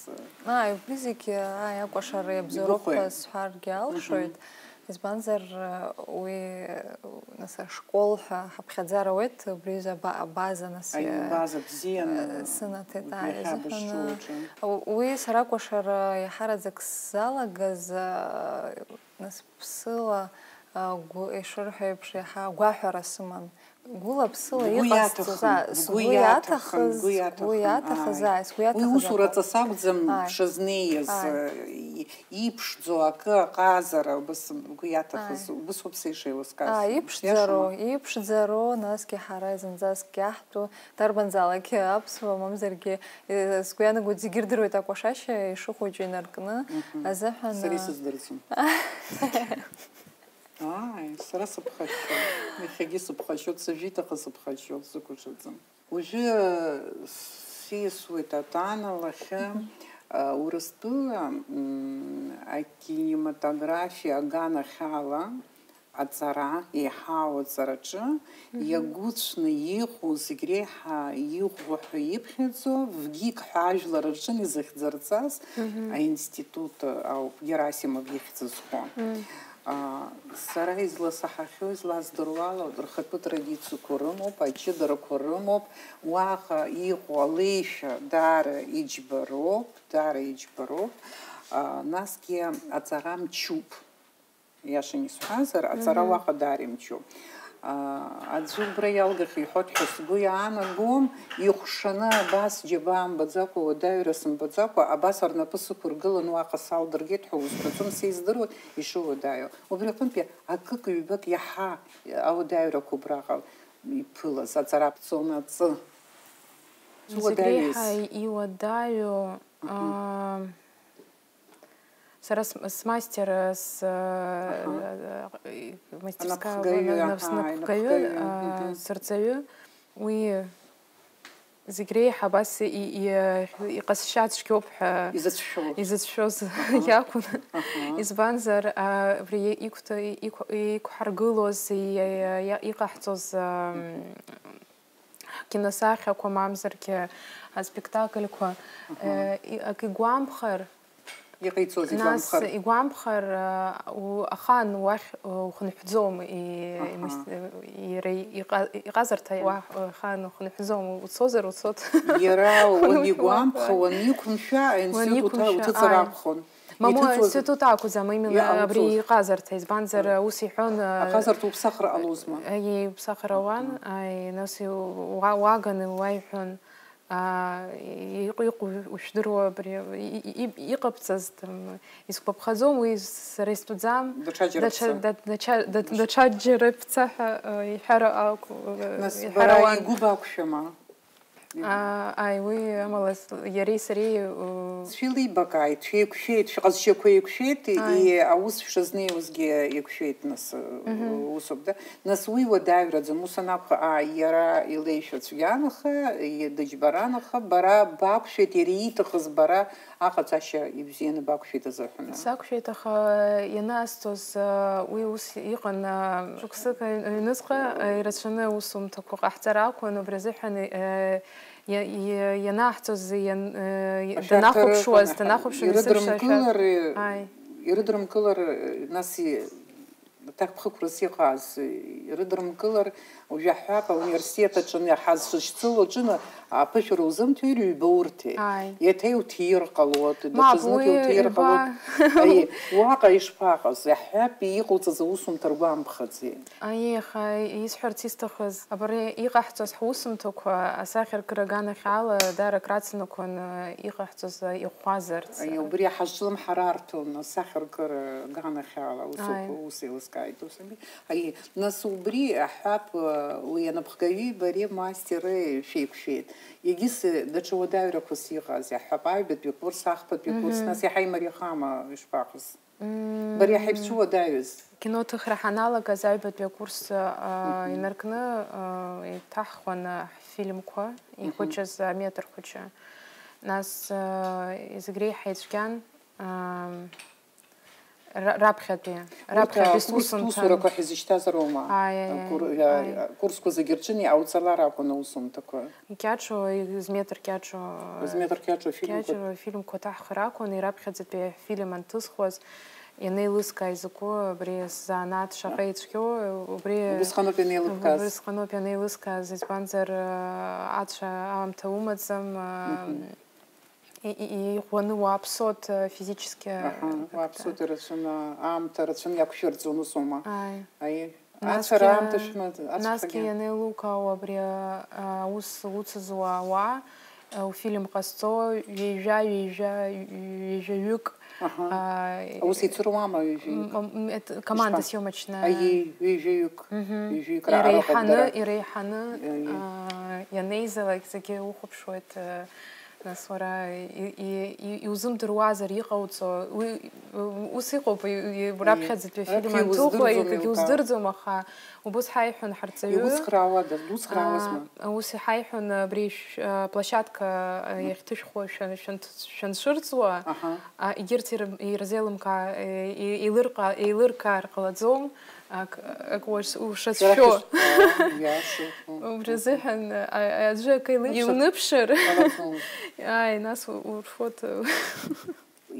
а, Ааи, убри зегьы, ааи, акәашара иабзоуроуп ҳәа Игәыхәеит. сҳәаргьы алшоит. Избанзар, уи, нас, ашкол ҳәа ҳаԥхьаӡара ауеит, убри аҩыза аба-, абаза, нас, Аиубаза бзианы сынаҭеит, убри ааи, иахьа азыҳәан, бызҿу аҿы. У-, уи сара акәашара иаҳараӡак сзалагаз, нас, ԥсыла, гәы-, ишырҳәо еиԥш, иаҳа агәаҳәара сыман. Гәыла-ԥсыла Бгәы иҟасҵоз, иаҭахын, аа, бгәы сгәы иаҭахын, иаҭахыз, бгәы сгәы иаҭахын, иаҭахыз, ааи. Ааи, сгәы Уи иаҭахыз усура акәын. Ҵас акәӡам Ааи. Бшазнеиз, Ааи. и-, иԥшӡоу акы, аҟазара, убас бгәы иаҭахыз, Ааи. Убас ауп са ишеилыскааз. Ааи, иԥшӡароу, Иашама. Иԥшӡароу, насгьы ҳара зынӡаск иаҳтәу, дарбанзаалак аԥсуа, мамзаргьы, э, сгәы иаанагоит, зегьы ирдыруеит акәашашьа ишыхәыҷу инаркны Мгм. азыҳәан, Сара э, исыздырӡом. Ааи, сара сыԥхашьоит. Иахьагьы сыԥхашьоит, сыжәит, аха сыԥхашьоит, сыкәашаӡам. Уажәы сиасуеит Атана лахьы, Мгм. а, Урыстәыла, м, акинематографиа аганахьала аҵара, еиҳау аҵараҿы Мгм. иагәыцәны иҟоу зегь реиҳа иӷәӷәа ҳәа иԥхьаӡо Вгик ҳәа ажәлар рҿы изыхьӡырҵаз Мгм. аинститут ауп, Герасимов ихьӡ зху. Мм. Аа, сара изласаҳахьоу, излаздыруа ала, рхатәы традициақәа рымоуп, аҷыдарақәа рымоуп, уаҟа иҟоу алеишәа даара иџьбароуп, даара иџьбароуп, аа, насгьы аҵара мчуп, иашан исҳәазар, аҵара Мгм. уаҟа даара имчуп. Аа, аӡәы убра иалгахьеит иҳәоит ҳәа сгәы иаанагом, ихәшаны абас џьабаа мбаӡакәа, уадаҩра сымбаӡакәа, абас рнапы сықәыргылан уаҟа салдыргеит ҳәа узҳәаӡом, сеиздыруеит ишыуадаҩу. Убри аҟынтәи акык-ҩбак иаҳа ауадаҩрақәа убраҟа иԥылаз, аҵара аԥҵон аҵы. Зегь Суадаҩыз. реиҳа иуадаҩу, Мгм. аа, сара с-, смастер, с-, Аҳа. э, мастерская Анапхгаҩы, на-, на-, аҳа, снапхгаҩы, анапхгаҩы, аа, мгм. сырҵаҩы, уи зегь реиҳа абас и-, и-, иҟазшьа цәгьоуп ҳәа Изыцәшәо. изыцәшәоз Аҳа. иакәын. Аҳа. Избанзар, а, абри иқәҭа-, иқә-, иқәҳаргылоз, и-, и-, иа-, иҟаҳҵоз, ам, Мгм. ҳкиносахьақәа, мамзаргьы аспектакльқәа, Аҳа. э, и-, ак игәамԥхар, Иҟаиҵоз нас игәамԥхар. игәамԥхар, э, у-, ахаан уахь, э, ухынҳәӡом, и-, Аҳа. имыс-, э, иара иҟа-, иҟазарҭа уа-, ахаан ухынҳәӡом, уцозар уцот. Иара Хынҳәуа уанигәамԥха, уахь. уаниқәымшәа, аинститут Уаниқәымшәа, уҭыҵыр ааи. акәхон. Мамоу, Иҭыҵуаз институт акәӡам, именно иҟауҵоз. абри иҟазарҭа, избанзар, Аҳа. ус иҳәон, э, Аҟазарҭа уԥсахра ҟалозма? Аиеи, уԥсахра Аҳа. ауан, аи, нас иу-, уа-, уаганы уа иҳәон, аа, иҟ-, иҟоу ушәдыруа абри, и-, и-, и-, иҟабҵаз, там, исгәаԥхаӡом, уи сара истәӡам. Даҽаџьара Даҽа-, бца. да-, даҽа-, да-, Мышь. даҽаџьара бца ҳәа, э, иҳәара акәу, э, Нас иҳәара бара ауан. игәы бақәшәама? Аа, ааи, уи амала с-, иареи сареи, ыы, Шәеилибакааит, шәеиқәшәеит, шәҟазшьақәа еиқәшәеит, Ааи. и-, аус шәшазнеиуазгьы еиқәшәеит, нас, ыы, Мгм. усоуп, да? Нас уи уадаҩраӡам, ус анакәха, ааи, иара илеишәа цәгьан, аха, и-, дыџьбаран, аха бара бақәшәеит, иара ииҭахыз бара аҟаҵашьа ибзианы бақәшәеит азыҳәан. Сақәшәеит, аха ианаасҭоз, уи ус иҟан, шықәсык аҩныҵҟа ирацәаны аусумҭақәа ҟаҳҵар акәын, убри азыҳәан, иа-, иа-, ианаҳҵоз, иан-, Ашәарҭарыҟан данахәаԥшуаз, аҳа-, данахәаԥшуан, ирыдрымкылар, есымша ашәа-, ааи. Ирыдрымкылар, нас и-, аҭакԥхықәрас иҟаз, ирыдрымкылар, Уажәы иаҳҳәап, ауниверситет аҿы ҳазшьцыло аҿы аԥышәара узымҭои, ҩба урҭи? Ааи. Еиҭа иуҭир ҟалоит, Мап, даҽазнык уи иуҭир ҩба. ҟалоит. Аи, уаҟа ишԥаҟаз? Иаҳҳәап, иҟауҵаз аусумҭа ргәамԥхаӡеи? Аиеи, аха исҳәарц исҭахыз, абри иҟаҳҵоз ҳусумҭақәа асахьаркыра аганахьала даара акраҵанакуан, иҟаҳҵоз иӷәӷәазарц. Аи, убри ҳазҿлымҳара арҭон асахьаркыра аганахьала, ус Ааи. ук-, ус еилыскааит, ус Аи, нас убри аҳәап, уи анапхгаҩи бареи мастери шәеиқәшәеит. Егьыс даҽа уадаҩрақәас иҟаз, аҳәап, аҩбатәи акурс, ахԥатәи акурс, Мгм. нас иаҳа имариахама ишԥаҟаз? Мм. Бара иаҳа ибцәуадаҩыз? Киноҭыхра ҳаналагаз аҩбатәи акурс, а, Мгм. инаркны, а, иҭаҳхуан, а, ҳфильмқәа, Мгм. ихәыҷыз аметр хәыҷы. Нас, а, зегь реиҳа ицәгьан, а, Ра-, раԥхьатәи, Урҭ раԥхьатәи акурстә сусумҭан. усурақәа ҳзышьҭаз роума? Ааи, ааи, Акур-, ааи, а, ааи. акурсқәа зегьы рҿы иҟауҵалар акәын аусумҭақәа. Кьаҿу, Зметр Кьаҿу, Зметр Кьаҿу афильмқәа. Кьаҿу афильмқәа ҭаҳхыр акәын, ираԥхьаӡатәи афильм анҭысхуаз, Ианеилыскаа изакәу абри сзанааҭ шаҟа ицәгьоу, убри Убысҟаноуп ианеилыбкааз. Убысҟаноуп ианеилыскааз, избанзар, ацәа аамҭа умаӡам, и- и- иӷәӷәаны уааԥсоит, физически. Аҳа, уааԥсоит, ирацәаны, аамҭа рацәаны иақәшәырҵон, усоума? Ааи. Аиеи. Насгьы- Ацәара аамҭа шәымаӡа, ацәгьагьы. Насгьы ианеилукаауа абри а, аус уцызуа ауаа, а, уфильм ҟазҵо ҩажәа, ҩажәа, ҩажәаҩык, Аҳа. а, Аус еицыруама ҩажәаҩык? м- м- это, команда Ишԥа- съемочная. Аиеи, ҩажәаҩык. Мгм. Ҩажәаҩык раҟара ыҟоуп Иреиҳаны, дара. Иреиҳаны, Аиеи. а, ианеизалак зегьы ухәаԥшуеит, а, нас уара и- и- и- иузымдыруазар иҟауҵо, уи, ус иҟоуп, и- и- раԥхьаӡатәи Раԥхьа афильм анҭухуа, иуздырӡом, егьагьы еилкаауа. Уздырӡом, аха убыс ҳаиҳәон ҳарҵаҩы. Иуцхраауада, дуцхраауазма? А, ус иҳаиҳәон абри шә- а, площадка, а, иахьҭышәхуа шәан- шәан- шәаншырҵуа, Аҳа. а, егьырҭ ир- ирзеилымкаа, е- е- еилырка- еилыркаар ҟалаӡом, ак ак уш- Сара ушацәшәо. шәыш- Аҳа, иаасыхәо. Убри азыҳәан, а, аӡәы акы илеи- Уԥшыр- иунымԥшыр, Ҟалаӡом. Ааи, нас у- урфоҭа.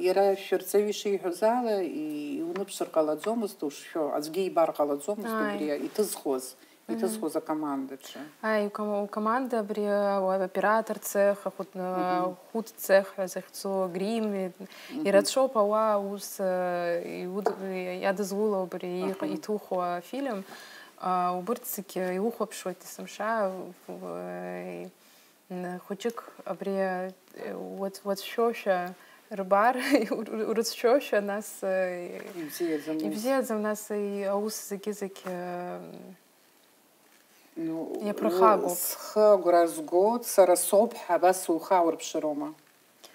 Иара шәырҵаҩы ишиҳәоз ала, и- иуныԥшыр ҟалаӡомызт, ушшәо, аӡәгьы ибар ҟалаӡомызт, Ааи. Убри иҭызхуаз, иҭызхуаз акомандаҿы. Ааи, укома- укоманда абри, а, уа- оператор цех, ахәыд- а, хәыд цех ҳәа захьӡу, грим, и- ирацәоуп ауаа аус, а, иуд- иадызуло абри иҟ- иҭухуа афильм. А, убырҭ зегьы иухәаԥшуеит есымша, в- в- Н- хәыҷык абри, э, уац- уацәшәошәа рбар, ур- урыцәшәошәа, нас, э, Ибзиаӡам ус. Ибзиаӡам, нас, и- аус зегьы-зегь, э, Ну, Иаԥырхагоуп. Схы агәра згоит, сара соуп ҳәа абас ухы аурԥшыроума?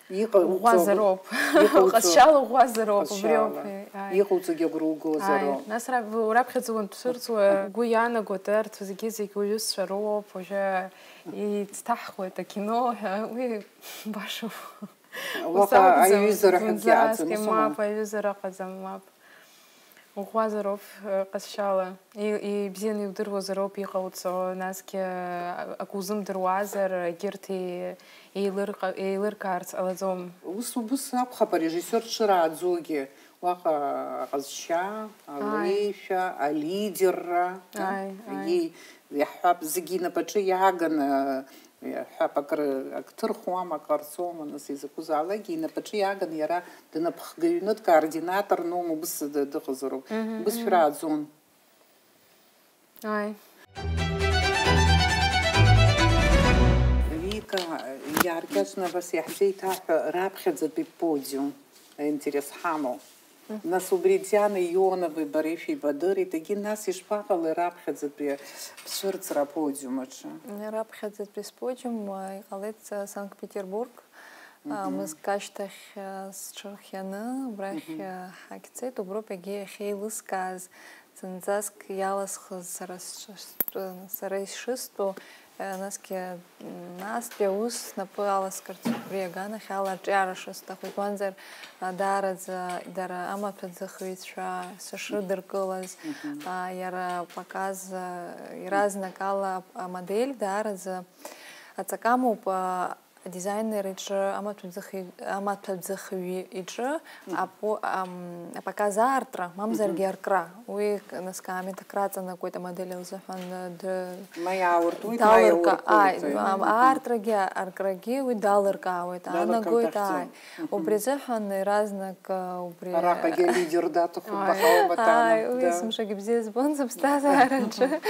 Иҟауҵо- Ӷәӷәазароуп. иҟауҵо- Ҟазшьала ӷәӷәазароуп, убри ауп. Ҟазшьала. Ааи. Иҟауҵогьы агәра угозароуп. Ааи. Нас ра- ураԥхьаӡа уанԥсырҵуа, угәы иаанагоит, арҭ зегьы-зегь уҩызцәа роуп, уажәы иҵҭаҳхуеит акино ҳәа, уи башоуп. Ус Уаҟа акәӡам, аиҩызара ҳәагьы зынӡаскгьы аӡам, усоума? Мап, аиҩызара ыҟаӡам, мап. Уӷәӷәазароуп, э, ҟазшьала. И- ибзианы иудыруазароуп иҟауҵо, насгьы, э, акы узымдыруазар, егьырҭ е- еилырҟа- еилыркаарц ҟалаӡом. Ус убыс акәхап арежиссиор дшырааӡогьы, уаҟа аҟазшьа, алеишәа, алидерра, Ааи, ааи. егьи иаҳҳәап, зегьы инапаҿы иааганы, иаҳҳәап, акры, ак ҭырхуама, ак ҟарҵома, нас изакәызаалакгьы инапаҿы иааганы иара днапхгаҩны, дкоординатор ноума, убыс д- дыҟазароуп. Убыс шәрааӡон. Ааи. Вика, иааркьаҿны абас иаҳзеиҭаҳәа раԥхьаӡатәи подиум аинтерес ҳамоу. Нас убри Диана Ионовеи бареи шәеибадырит, егьи нас ишԥаҟалеи раԥхьаӡатәи бцәырҵра аподиум аҿы? Раԥхьаӡатәи сподиум, а, иҟалеит, а, Санкт-Петербург, а, мызкы ашьҭахь, а, сҽырхианы, абрахь, а, ҳахьцеит, уброуп егьи иахьеилыскааз, зынӡаск иаласхыз сара сҿы-, стәы-, сара ишыстәу, а, насгьы, м, настәи аус снапы аласкырц убри аганахьала аҿиара шысҭаху, избанзар, а, даараӡа дара амаҭәаӡыхҩцәа сышрыдыркылаз, а, иара апоказ, а, иаразнакала амодель даараӡа аҵакы амоуп, а, адизайнер иҿы, амаҭәаӡыхҩ-, амаҭәаӡыхҩы иҿы апо-, ам, апоказ аартра, мамзаргьы аркра. Уи к-, нас акаамеҭ акраҵанакуеит амодель лзыҳәан, д-, Ма иаауртуеит, ма далырка-, иауртуеит. ааи, ам, аартрагьы, аркрагьы уи далыркаауеит, Далыркауеит, аанагоит, аҳәӡом. Ааи. Убри азыҳәан иаразнак, а, убри Араҟагьы алидер даҭахуп, баҳауа батана. Ааи, уи есымшагьы бзиа збон сыԥсҭазаараҿы.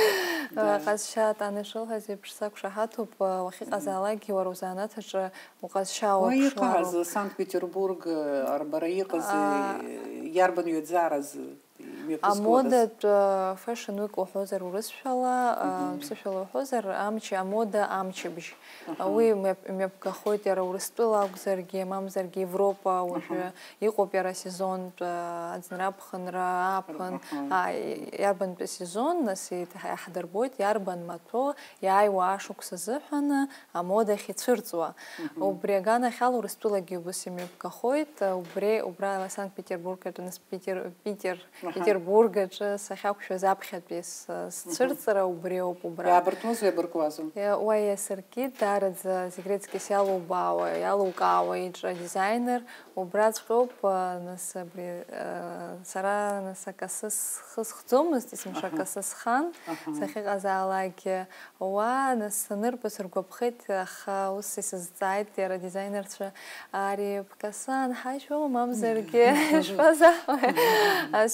Ҟазшьа Тана ишылҳәаз еиԥш, сақәшаҳаҭуп, уахьыҟазаалакгьы уара узанааҭ аҿы уҟазшьа Уа уаԥшаароуп. Иҟаз, Санкт-Петербург, арбара иҟаз, иарбан ҩаӡараз имҩаԥызгодаз? Амодатә, а, Fashion Week уҳәозар урысшәала, а, ԥсышәала уҳәозар, амч, амода амчыбжь. Уи мҩаԥ-, мҩаԥгахоит иара Урыстәыла акәзаргьы, мамзаргьы Европа уажәы иҟоуп иара асезонтә, а, аӡынра аԥхынра ааԥын, а, иарбантәи асезон, нас еиҭа иаҳдырбоит, иарбан маҭәо иааиуа ашықәс азыҳәан амодахь ицәырҵуа. Убри аганахьала Урыстәылагьы убыс имҩаԥгахоит, а, убри, убра Санкт-Петербург аҿы, нас Питер, Питер, Петербург. Бург аҿы сахьақәшәаз аԥхьатәи с-, сцәырҵра убри ауп, убра. Иаабырҭозу, иабыркуазу? Иа-, уа иасыркит, даараӡа зегь рыҵкьыс иалубаауа, иалукаауа иҿы адизайнер, убраҵәҟьоуп, а, нас абри, а, сара, нас, акасы схы схӡомызт, есымша Аҳа. акасы схан, Аҳа. сахьыҟазаалакгьы. Уа, нас, санырба сыргәаԥхеит, аха ус исызҵааит иара адизайнерцәа, ари бкасы анҳажьуама, мамзаргьы шԥазаҳуеи?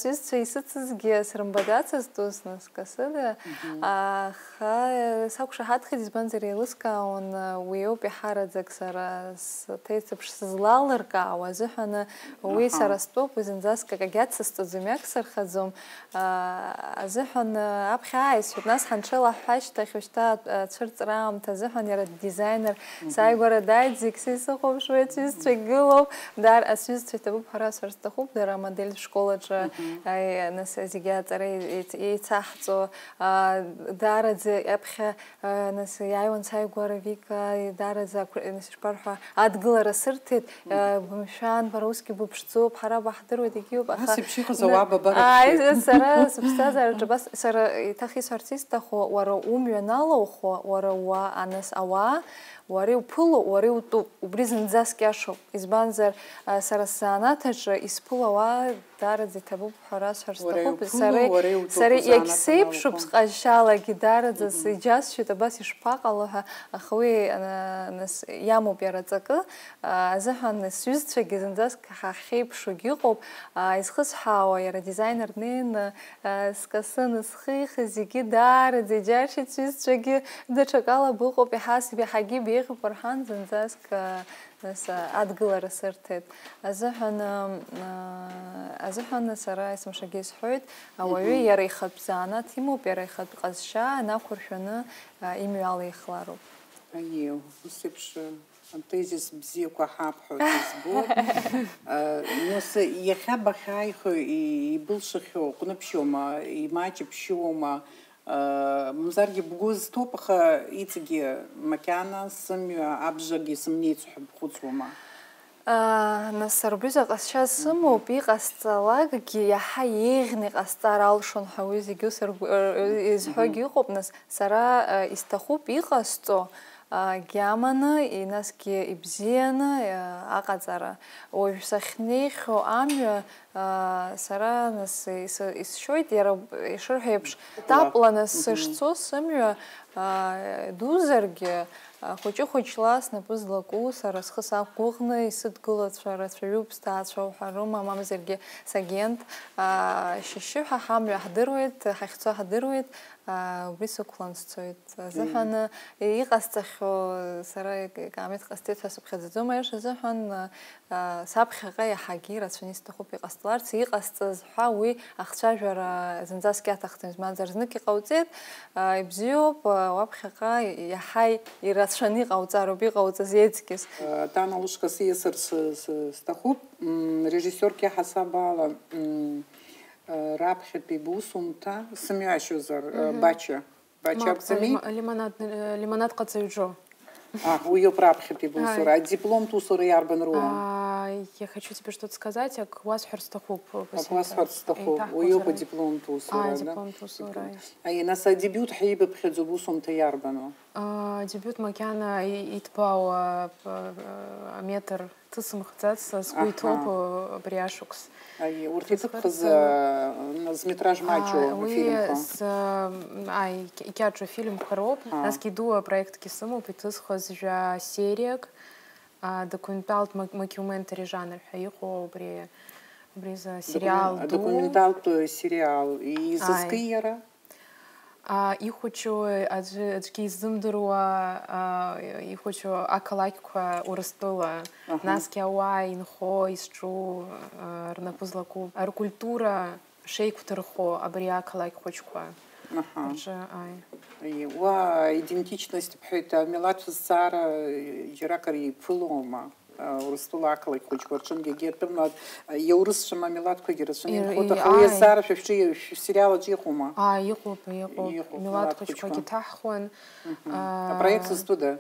Сҩызцәа исыцызгьы срымбаӡацызт ус, нас, касыда. Аха сақәшаҳаҭхеит, избанзар, еилыскаауан, уи ауп иаҳараӡак сара сҭеицыԥш сызлалыркаауа азыҳәан, уи Аҳа. сара стәоуп, уи зынӡаск акагьы ацысҵаӡом, иагсырхаӡом. Аа, азыҳәан, аа, аԥхьа ааисшәеит, нас ҳанҽеилаҳәҳәа ашьҭахь, уажәшьҭа, аа, ацәырҵра аамҭа азыҳәан иара дизайнер Мгм. сааигәара дааит, зегь са исыхәаԥшуеит, сҩызцәа гылоуп, дар-, а, сҩызцәа иҭабуп ҳәа расҳәар сҭахуп, дара амодельтә школ аҿы, Мгм. аа, нас зегьы аҵара еиц-, еицаҳҵо, аа, даараӡа аԥхьа, аа, нас иааиуан сааигәара Вика, даараӡа ақәра-, нас ишԥарҳәа, адгылара сырҭеит, Мгм. Бымшәан, бара усгьы быԥшӡоуп, ҳара баҳдыруеит, егьиуп, аха Ас еиԥш иҟаз ауаа бабарахьеит. Ааи, сара сыԥсҭазаараҿы абас, сара иҭах исҳәарц исҭаху, уара умҩа налаухуа, уара уа-, аныс ауаа, уара иуԥыло, уара иутәуп, убри зынӡаск иашоуп. Избанзар, а, сара сзанааҭ аҿы исԥыло ауаа даараӡа иҭабуп ҳәа расҳәар Уара сҭахуп. иуԥыло, Сара, уара иутәуп сара узанааҭ иагьсеиԥшуп аналаухуа. сҟазшьалагьы даараӡа Мгм. сиџьасшьоит, абас ишԥаҟало ҳәа, аха уи, а, нас, иамоуп иара аҵакы. Азыҳәан сҩызцәагьы зынӡаск ҳахьеиԥшугьы ыҟоуп, изхысҳәаауа иара адизайнер днеины скасы анысхихыз зегьы даараӡа иџьаршьеит, сҩызцәагьы даҽакала быҟоуп, иаҳа сыб-, иаҳагьы беиӷьуп рҳәан, зынӡаск нас адгылара сырҭеит. Азыҳәан, азыҳәан сара есымшагьы исҳәоит, ауаҩы Мгм. иара ихатә занааҭ имоуп, иара ихатә ҟазшьа инақәыршәаны имҩалихлароуп. Аиеи, ус еиԥш Атезис бзиақәа ҳабҳәоит, избоит. Э, нас, иахьа бахьааихо и-, ибылшахьоу ҟәныԥшьоума, имаҷыԥшьоума? Э, мамзаргьы бгәы зҭоуп, аха иҵегьы макьана сымҩа абжагьы сымнеицу ҳәа бхәыцуама? А, нас, сара убриазы ҟазшьа сымоуп, Мгм. иҟасҵалакгьы иаҳа еиӷьны иҟасҵар алшон ҳәа уи зегьы ус ргәы-, р-, р-, Мгм. изҳәогьы Мгм. ыҟоуп, нас, сара, э, исҭахуп иҟасҵо, Агьаманы, насгьы ибзианы, а, аҟаҵара. Уажә сахьнеихьоу амҩа, а, сара нас ис-, исшьоит, иара ишырҳәо еиԥш, Тапла. тапла нас Мгм. сышцо сымҩа, а, дузаргьы, а, хәыҷы-хәыҷла снапы злаку, сара схы сақәгәыӷны исыдгылацәа рацәаҩуп, сҭаацәа уҳәарыма, мамзаргьы сагент, а, шьышьы ҳәа ҳамҩа ҳдыруеит, ҳахьцо ҳдыруеит, а, убри сықәлан сцоит. Азыҳәан, Мгм. э, иҟасҵахьоу, сара ик-, икаамеҭ ҟасҵеит ҳәа сыԥхьаӡаӡом, аиаша азыҳәан, а, саԥхьаҟа иаҳагьы ирацәаны исҭахуп иҟасҵаларц, иҟасҵаз ҳәа уи ахцәажәара зынӡаск иаҭахӡам, избанзар, знык иҟауҵеит, а, ибзиоуп, а, уаԥхьаҟа иаҳа ирацәаны иҟауҵароуп иҟауҵаз иеиҵкьыс. Э, Тана лышҟа сиасыр сы-, сы-, сҭахуп, м, режиссиорк иаҳасаб ала, м, э, раԥхьатәи бусумҭа, сымҩашьозар, э, Мгм. Бача. Бача Мап, акәӡами? Лима-, лимонад, э, лимонад ҟаҵаҩ Џьо. А, уи иоуп раԥхьатәи бусура. Ааи. Адипломтә усура иарбан руан? А, я хочу тебе что-то сказать, ак уасҳәар сҭахуп, Ак Василиса. уасҳәар сҭахуп. Еиҭаҳҳәозар. Уи иоуп адипломтә усура, А, да? адипломтә усура, Адипломтә. ааи. Ааи, нас адебиут ҳәа ибыԥхьаӡо бусумҭа иарбану? А, адебиут макьана и-, иҭбаау, а, п-, а, аметр Ҭысымхӡац, сгәы Аҳа. иҭоуп, э, абри ашықәс. Аиеи, урҭ Ҭысхырц, иҭыԥхыз, э, э, метраж маҷу а, уи афильмқәа? С-, м, ааи, ик-, икьаҿу афильмқәа роуп. Аҳа. Насгьы иду апроектгьы сымоуп, иҭысхыз жәа сериак, а, документалтә мак-, мокюментари жанр ҳәа иҟоу убри, убри азы Докумен-, сериал ду. документалтә сериал. Изызки Ааи. иара? А, ихәыҷу аӡәы, аӡәгьы изымдыруа, а, ихәыҷу ақалақьқәа Урыстәыла, Аҳа. насгьы ауаа инхо, изҿу, а, рнапы злаку, ркультура шеиқәдырхо абри ақалақь хәыҷқәа Аҳа. рҿы, ааи. Уа идентичность бҳәеит, амилаҭ зҵаара џьаракыр иԥылома? Урыстәыла ақалақь хәыҷқәа рҿынгьы егьырҭ, иаурысшам амилаҭқәагьы рацәаны Ир-, инхоит, и-, аха уи ааи. азҵаара шәа шәҿы, шә-, шәсериал аҿы иҟоума? Ааи, иҟоуп, иҟоуп. Иҟоуп, Милаҭ милаҭ хәыҷқәагьы хәыҷқәа. ҭаҳхуан. Мгм. Аа, Апроект зызтәыда?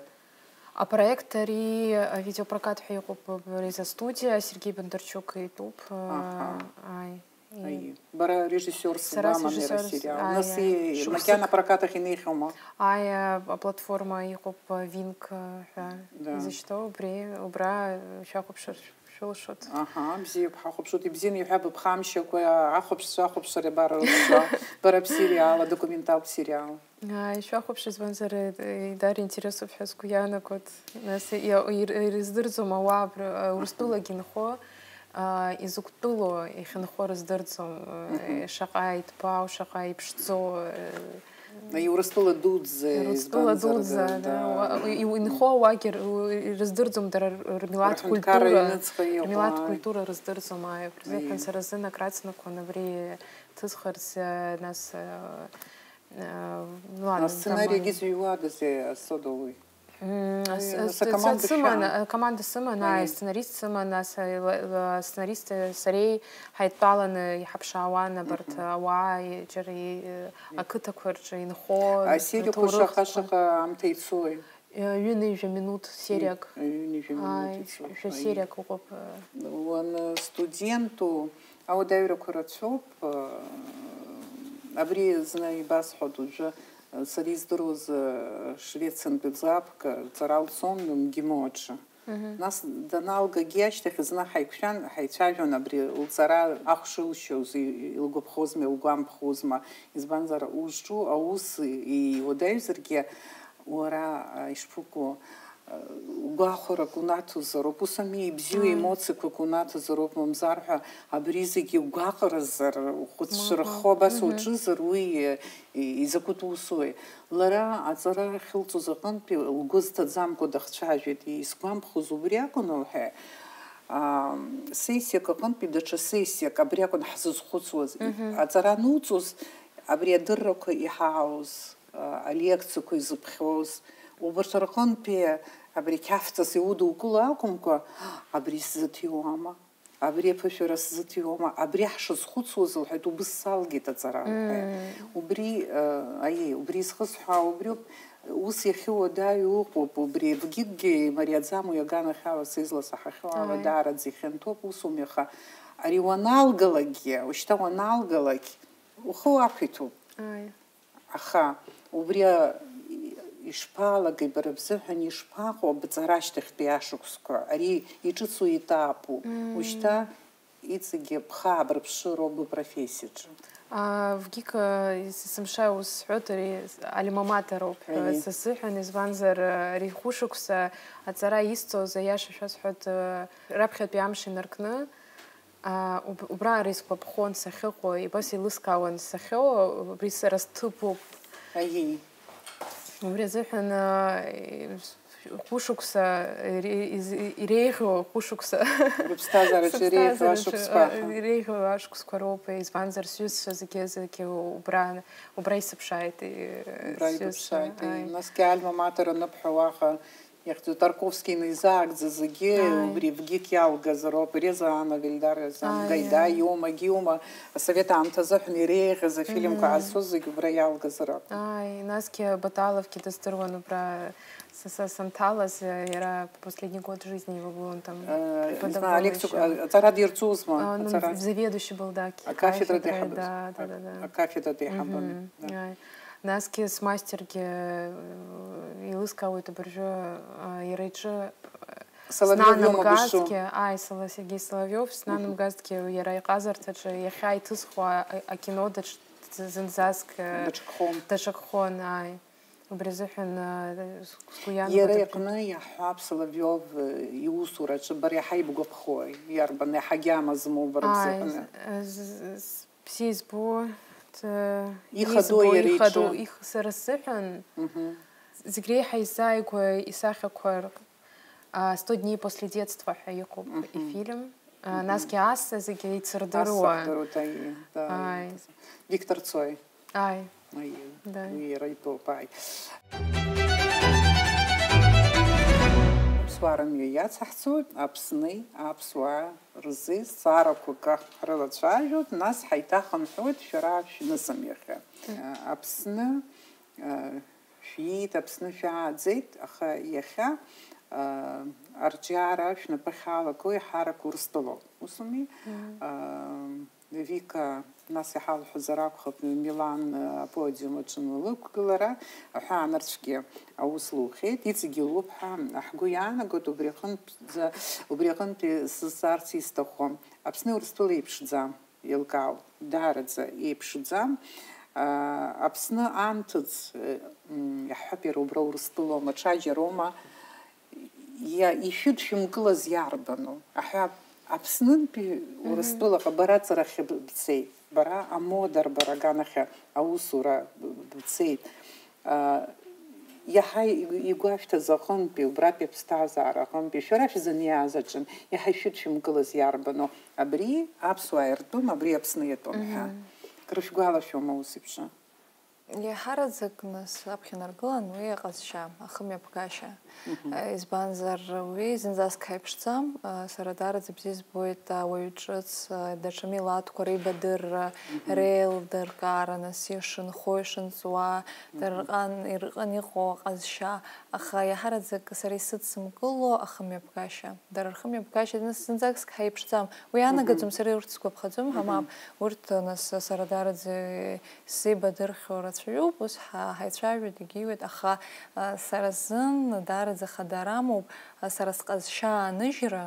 Апроект ари, авидеопрокат ҳәа иҟоуп, абри за студиа, Сергеи Бондарчук итәуп. Аҳа. Ааи. Аиеи. Бара режиссиорс Сара убама, срежиссиорс, сериал. Аиеи. Нас и-, Шықәсык. Макьана апрокат ахь инеихьоума? Аиеи, аплатформа иҟоуп, Винк ҳәа Да. изышьҭоу, убри, убра шәахәаԥшыр шәылшоит. Аҳа, бзиоуп, ҳахәаԥшуеит. Ибзианы иҳәа быԥхамшьакәа, ахәаԥшцәа ахәаԥшыр иабарылҵуа, бара бсериал, адокументалтә сериал. Ааи, шәахәаԥш, избанзар, э, дара интересуп ҳәа сгәы иаанагоит. Нас иа-, ир-, ирыздырӡом ауаа абра, э, Урыстәылагьы инхо, а, изакә тәылоу иахьынхо рыздырӡом, э, Мгм. шаҟа иҭбаау, шаҟа иԥшӡоу, э, Урыстәыла дуӡӡа, Урыстәыла избанзар, дуӡӡа, да, да, да. уа-, и-, инхо ауаагьы р-, у-, ирыздырӡом дара р-, рмилаҭ Рҳәынҭқарра культура, аҩныҵҟа иҟоу, рмилаҭ ааи. культура рыздырӡом, ааи, убри азыҳәан Аиеи. сара сзын акраҵанакуан абри ҭызхырц, э, нас, э, Э, ну ладно, Асценариагьы там, зыҩуадазеи Асодолуи? М, Уи ас-, нас ас-, акоманда сыман, шәан? акоманда сыман, Аиеи. аи, асценарист сыман, ас-, ла-, ла-, асценарист, э, сареи ҳаидтәаланы иҳаԥшаауан абарҭ Мгм. ауаа, и-, џьара и-, э, Мгм. ақыҭақәа рҿы инхо А сериақәа рҭоурыхқәа. шаҟа-шаҟа аамҭа ицои? Э, ҩынҩажәа минуҭ сериак. Ҩ-, ҩынҩажәа минуҭ Ааи, ицоит, шәа аиеи. сериак ыҟоуп, э. Уан студенту ауадаҩрақәа рацәоуп, э, абри зны ибасҳәоит уажәы, э, сара издыруаз, э, Швециантәи ӡӷабк, э, лҵара лцон МГИМО аҿы. Мгм. Нас даналгагьы ашьҭахь зны ҳаиқәшәан, ҳаицәажәон абри лҵара ахә шылшьоз, и-, илгәаԥхозма, илгәамԥхозма, избанзар, узҿу аус иуадаҩзаргьы, уара, а, ишԥыкәу, а, гәахәарак унаҭозароуп, ус ами, ибзиоу Ааи. емоциақәак унаҭозароуп, мамзар ҳәа абри зегьы гәаҟразар, ухәыцшырххо Мгм. абас Мгм. уаҿызар, уи, и-, изакәытә усуи? Лара аҵара ахьылҵоз аҟынтәи лгәы зҭаӡамкәа дахцәажәеит, исгәамԥхоз убри акәын, лҳәеит, аа, сессиак аҟынтәи даҽа сессиак абри акәын ҳзызхәыцуаз. Мгм. Аҵара ануҵоз, абри адыррақәа иҳаауз, а, алекциақәа изыԥхьоз, убарҭ рҟынтәи абри қьафҵас иудукыло акәымкәа, абри сзыҭиуама? Абри аԥышәара сзыҭиуама? Абри ҳшазхәыцуаз, лҳәеит, убыс салгеит аҵара, лҳәеит. Мм. Убри, э, аиеи, убри изхысҳәаау убриоуп, ус иахьыуадаҩу ыҟоуп, убри ВГИКгьы имариаӡам, уи аганахьала са изласаҳахьоу ала Ааи. даараӡа ихьанҭоуп, усоуми, аха ари уаналгалакгьы, ушьҭа уаналгалак, ухы уақәиҭуп. Ааи. Аха убри а, ишԥалагеи бара бзыҳәан, ишԥаҟоу бҵара ашьҭахьтәи ашықәсқәа? Ари иҿыцу етапу? Мм. Ушьҭа иҵегьы бхы аабырԥшыроуп быпрофессиаҿы. А, ВГИК, а, ес-, есымша ус сҳәоит, ари альма-матер ауп ҳәа Аиеи. са сзыҳәан, избанзар, а, ари хәышықәса аҵара исҵоз, аиаша шәасҳәоит, а, раԥхьатәи амш инаркны, А, уб-, убра ара исгәаԥхон сахьыҟоу, абас еилыскаауан сахьыҟоу, убри сара сҭыԥуп. Аиеи. Убри азыҳәан, а, хәышықәса ире-, из-, иреиӷьу хәышықәса. Рыԥсҭазаараҿы иреиӷьу Сыԥсҭазаараҿы, ашықәсқәа, а, аха. иреиӷьу ашықәсқәа роуп, избанзар, сҩызцәа зегьы, зегьы убра, убра исыԥшааит, и-, Убра сҩызцәа, ибыԥшааит, ааи. насгьы альма-матер аныбҳәо уаҟа Иахьӡу Тарковски инеизаагӡа зегьы Ааи. убри ВГИК иалгазароуп, Реза Анна Вильдар, Ааи, Гайдай ааи. иоума, Гиума, асовет аамҭазы ҳәа иреиӷьыз афильмқәа Мгм. ҟазҵоз зегь убра иалгазароуп. Ааи, насгьы Баталовгьы дыздыруан убра, са, са санҭалаз, иара последний год жизни его был, он там Э, преподавал Алексу, ещё. а, аҵара дирҵозма? А, ну, Аҵара. заведующий был, да, Акафедра кафедрой, деиҳабыз. да, да, да, да. Акафедра деиҳабын. Мгм, Да. ааи. Насгьы смастергьы, э, еилыскаауеит абыржәы, э, иара иҿы, э, Соловьев иоума бызҿу? снанамгазҭгьы, ааи, Сала-, Сергеи Соловьев, Мгм. снанамгазҭгьы иара иҟазарҭаҿы иахьа иҭысхуа, э, акино даҽ-, зынӡаск, э, Даҽакхон. даҽакхон, ааи. Убри азыҳәан, э, сгәы Иара иаанагоит абри. иҟны иаҳҳәап, Соловьев, э, иусураҿы бара иаҳа ибгәаԥхои? Иарбан, иаҳагьы амазмоу бара Ааи, бзыҳәаны? з-, з-, з-, Бзиа избо, т-, Ихадоу избо, иара ихадоу, иҿы. их-, сара сзыҳәан, Мгм. зегь реиҳа исзааигәа исахьақәа р-, а, «Сто дней после детства» ҳәа иҟоуп Мгм. ифильм. А, Мгм. насгьы аса зегьы Аса еицырдыруа. ҳдыруа, да, и-, да, Ааи. и-, Виктор Цой. Ааи. Аиеи, Да. уи иара итәоуп, ааи. Аԥсуаа рымҩа иацаҳҵоит, Аԥсни аԥсуаа рзы зҵаарақәак ҳрылацәажәоит, нас ҳаиҭахынҳәуеит шәара шәнызам иахьа. Мм. Аԥсны, а, шәиит, Аԥсны шәааӡеит, аха иахьа, а, арҿиара шәнапы ахьаалаку еиҳарак Урыстәылоуп. Усуми? Мм. А, Вика, нас иҳалҳәозар акәхап, Милан аподиум аҿы анлықәгылара, аҳәаанырцәгьы аус лухеит, иҵегь илоуп ҳәа ҳгәы иаанагоит, убри аҟынтә, убри аҟынтәи сызҵаарц исҭаху, Аԥсни Урыстәылеи еиԥшӡам, еилкаауп, даараӡа еиԥшӡам. Аԥсны анҭыҵ, иаҳҳәап, иара убра Урыстәылоума, ҽаџьароума, Иа-, ишәыдшәымкылаз иарбану? Аҳәа, Аԥснынтәи Урыстәылаҟа бара аҵарахьы бцеит, бара амода рбара аганахьы аусура бцеит. Иаҳа игәашәҭаз аҟынтәи, убратәи аԥсҭазаара аҟынтәи, шәара шәзыниааз аҿын, иаҳа ишәыдшәымкылаз иарбану? Абри аԥсуаа иртәым, абри Аԥсны иатәым ҳәа. Крышәгәалашәома ус еиԥш? Иаҳараӡак нас аԥхьа наргылан уи аҟазшьа, ахымҩаԥгашьа. Избанзар, уи зынӡаск ҳаиԥшӡам. Сара даараӡа бзиа збоит ауаҩ ҿыц, даҽа милаҭқәа реибадырра, реилдыркаара, нас ишынхо, ишынҵуа, дара рҟан, ирҟан иҟоу аҟазшьа. Аха иаҳараӡак сара исыдсымкыло ахымҩаԥгашьа. Дара рхымҩаԥгашьа, нас зынӡаск ҳаиԥшӡам. Уи анагаӡом, сара урҭ сгәаԥхаӡом, ҳамап, урҭ, нас, сара даараӡа исзеибадырхьоу рацәаҩуп, ус ҳа-, ҳаицәажәоит, егьиуеит, аха, а, сара сзын даараӡа хадара амоуп, а, сара сҟазшьа ааныжьра,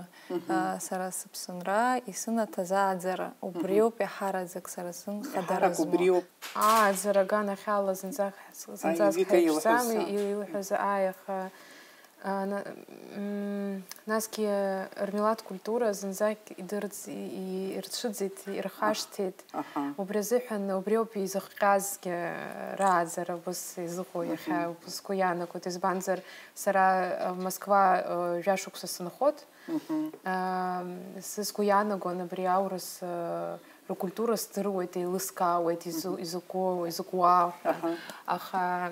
а, сара сыԥсынра исынаҭаз ааӡара, убриоуп иаҳараӡак сара сзын хадара Иаҳарак змоу. Убриоуп. Ааӡара аганахьала зынӡак, зынӡаск Аивика илҳәаз ҳаиԥшӡам, ы. Илҳәаз, ааи, аха А, на-, м, насгьы рмилаҭ культура зынӡак идырӡ-, и-, и-, ирцәыӡит, ирхашҭит. Аҳа. Убри азыҳәан, убриоуп изыхҟьазгьы рааӡара ус изыҟоу иахьа сгәы иаанагоит. Избанзар, сара, а, Москва, а, жәашықәса сынхоит. А, сызгәы иаанагон абри аурыс, а, ркультура здыруеит, еилыскаауеит, изы-, изакәу, изакәуа ҳәа. Аха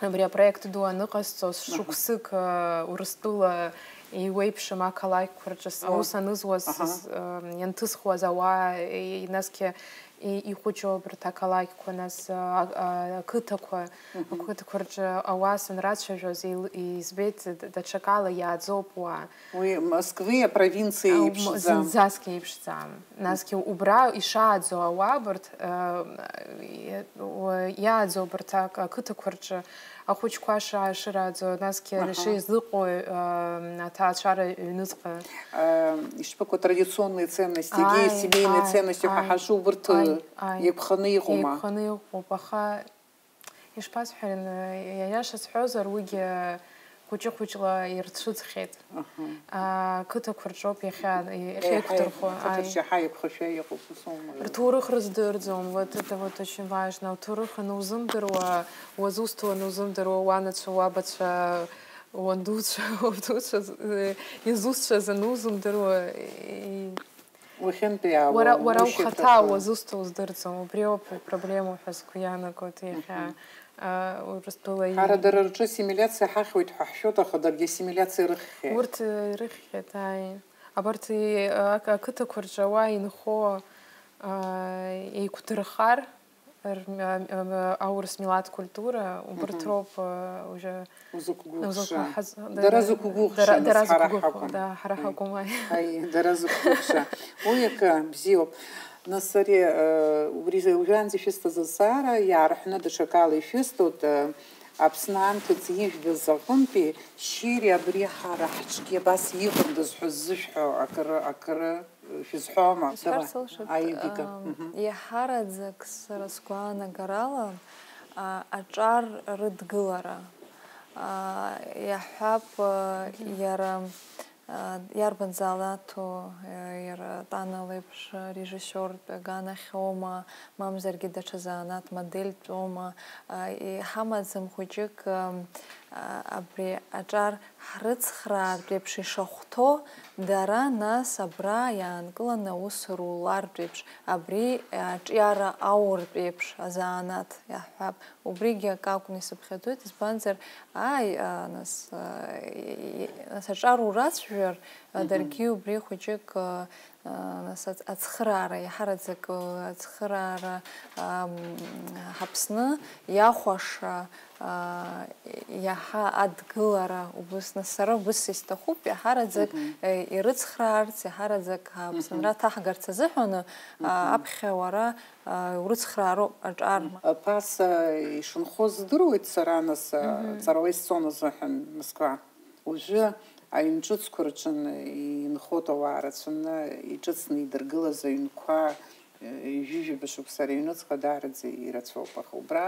Абри апроект ду аныҟасҵоз, шықәсык, э, Урыстәыла еиуеиԥшым ақалақьқәа рҿы с-, аус анызуаз, с-, э, ианҭысхуаз ауаа, э, насгьы и-, ихәыҷу абарҭ ақалақьқәа, нас, э, а-, а-, ақыҭақәа, ақыҭақәа рҿы ауаа санрацәажәоз, еил-, избеит д-, даҽакала иааӡоуп уаа. Уи Москвеи апровинциеи Ау, м-, еиԥшӡам. Зынӡаск еиԥшӡам. Насгьы убра ишааӡо ауаа абарҭ, э, иа-, уа-, иааӡо абарҭ ақ-, ақыҭақәа рҿы ахәыҷқәа ша-, шырааӡо, насгьы Аҳа. Ишеизыҟоу, э, аҭаацәара ҩныҵҟа. Э, ишԥыкәу, традиционные ценности, Ааи, егьи семейные ааи, ценности ҳәа ааи, ҳашу, убарҭ, ааи, ааи. Еиқәханы иҟоума? Еиқәханы иҟоуп, аха Ишԥасҳәари, иаиаша сҳәозар, уигьы хәыҷы-хәыҷла ирцәыӡхьеит. Аҳа. Ақыҭақәа рҿоуп иахьа, иахьеиқәдырхо, Еиҳа, ақыҭа ааи. Рҿы иаҳа еиқәхашәа иҟоуп, ус аума? Рҭоурых рыздырӡом, вот это вот очень важно. Уҭоурых анузымдыруа, уазусҭоу анузымдыруа, уанацәа, уабацәа, уандуцәа, уабдуцәа, э, изусҭцәаз анузымдыруа, и-, Уахьынтәи аауа Уара, уара ухаҭа ушьаҭақәа. Уазусҭоу уздырӡом, убри ауп ипроблема ҳәа сгәы иаанагоит иахьа, Мгм. а, Урыстәыла Ҳара ииуа. Дара рҿы ассимилиациа ҳахьуеит ҳәа ҳшәоит, аха даргьы ассимилиациа рыхьхьеит. Урҭ, э, ирыхьхьеит, ааи. Абарҭ, э, ақ-, ақыҭақәа рҿы ауаа инхо, а, еиқәдырхар, Р-, м-, м-, аурыс милаҭ культура, убарҭ Мгм. Роуп, э, уже Узықәгәыӷша. Узықәҳаз-, Дара да-, зықәгәыӷша, дара, нас, дара ҳара зықәгәыӷхо, ҳакәым. Да, ҳара Аи. Ҳакәым, аи. Аи, дара зықәгәыӷша. Уи акы бзиоуп. Нас ари, э, убри уажәраанӡа ишәысҭаз азҵаара иаарҳәны даҽакала ишәысҭоит, э, Аԥсны анҭыҵ ижәбаз аҟынтәи шьыри абри ҳара ҳҿгьы абас иҟандаз ҳәа ззышәҳәо акыры, акыры Шәызҳәома? Исҳәар Давай. Сылшоит, Аивика. Ам, Мгм. Иаҳараӡак сара сгәаанагарала, а, аҿар рыдгылара. А, иаҳҳәап, а, Мгм. Иара, а, иарбан заанаҭу, а, иара Тана леиԥш режиссиортә аганахьоума, мамзаргьы даҽа заанаҭ модельтәоума, а, иҳамаӡам хәыҷык, ам, а, абри аҿар Ҳрыцхраартә еиԥш ишахәҭоу, дара нас абра иаанкыланы аус рулартә еиԥш, абри аҿиара ауртә еиԥш азанааҭ иаҳҳәап. Убригьы акы акәны исыԥхьаӡоит, избанзар, ааи, а, нас, а, и-, и-, нас аҿар урацәажәар, а, Мгм. Даргьы убри хәыҷык, а, Нас ац-, ацхыраара, иаҳараӡак, ы, ацхыраара, ам, ҳаԥсны иахәаша, а, иаҳа адгылара, убыс, нас сара убыс исҭахуп, иаҳараӡак, Мгм. э, ирыцхраарц, иаҳараӡак аԥсынра Мгм. ҭаҳгарц азыҳәаны, а, Мгм. аԥхьа уара, а, урыцхраароуп аҿар. Мгм. Ԥаса ишынхо здыруеит сара, нас, а, Мгм. ҵарауа исцон азыҳәан Москва. Уажәы аҩн ҿыцқәа рҿы инхоит ауаа рацәаны, иҿыцны идыргылаз аҩнқәа, ҩажәижәаба шықәса рыҩныҵҟа даараӡа ирацәоуп, аха убра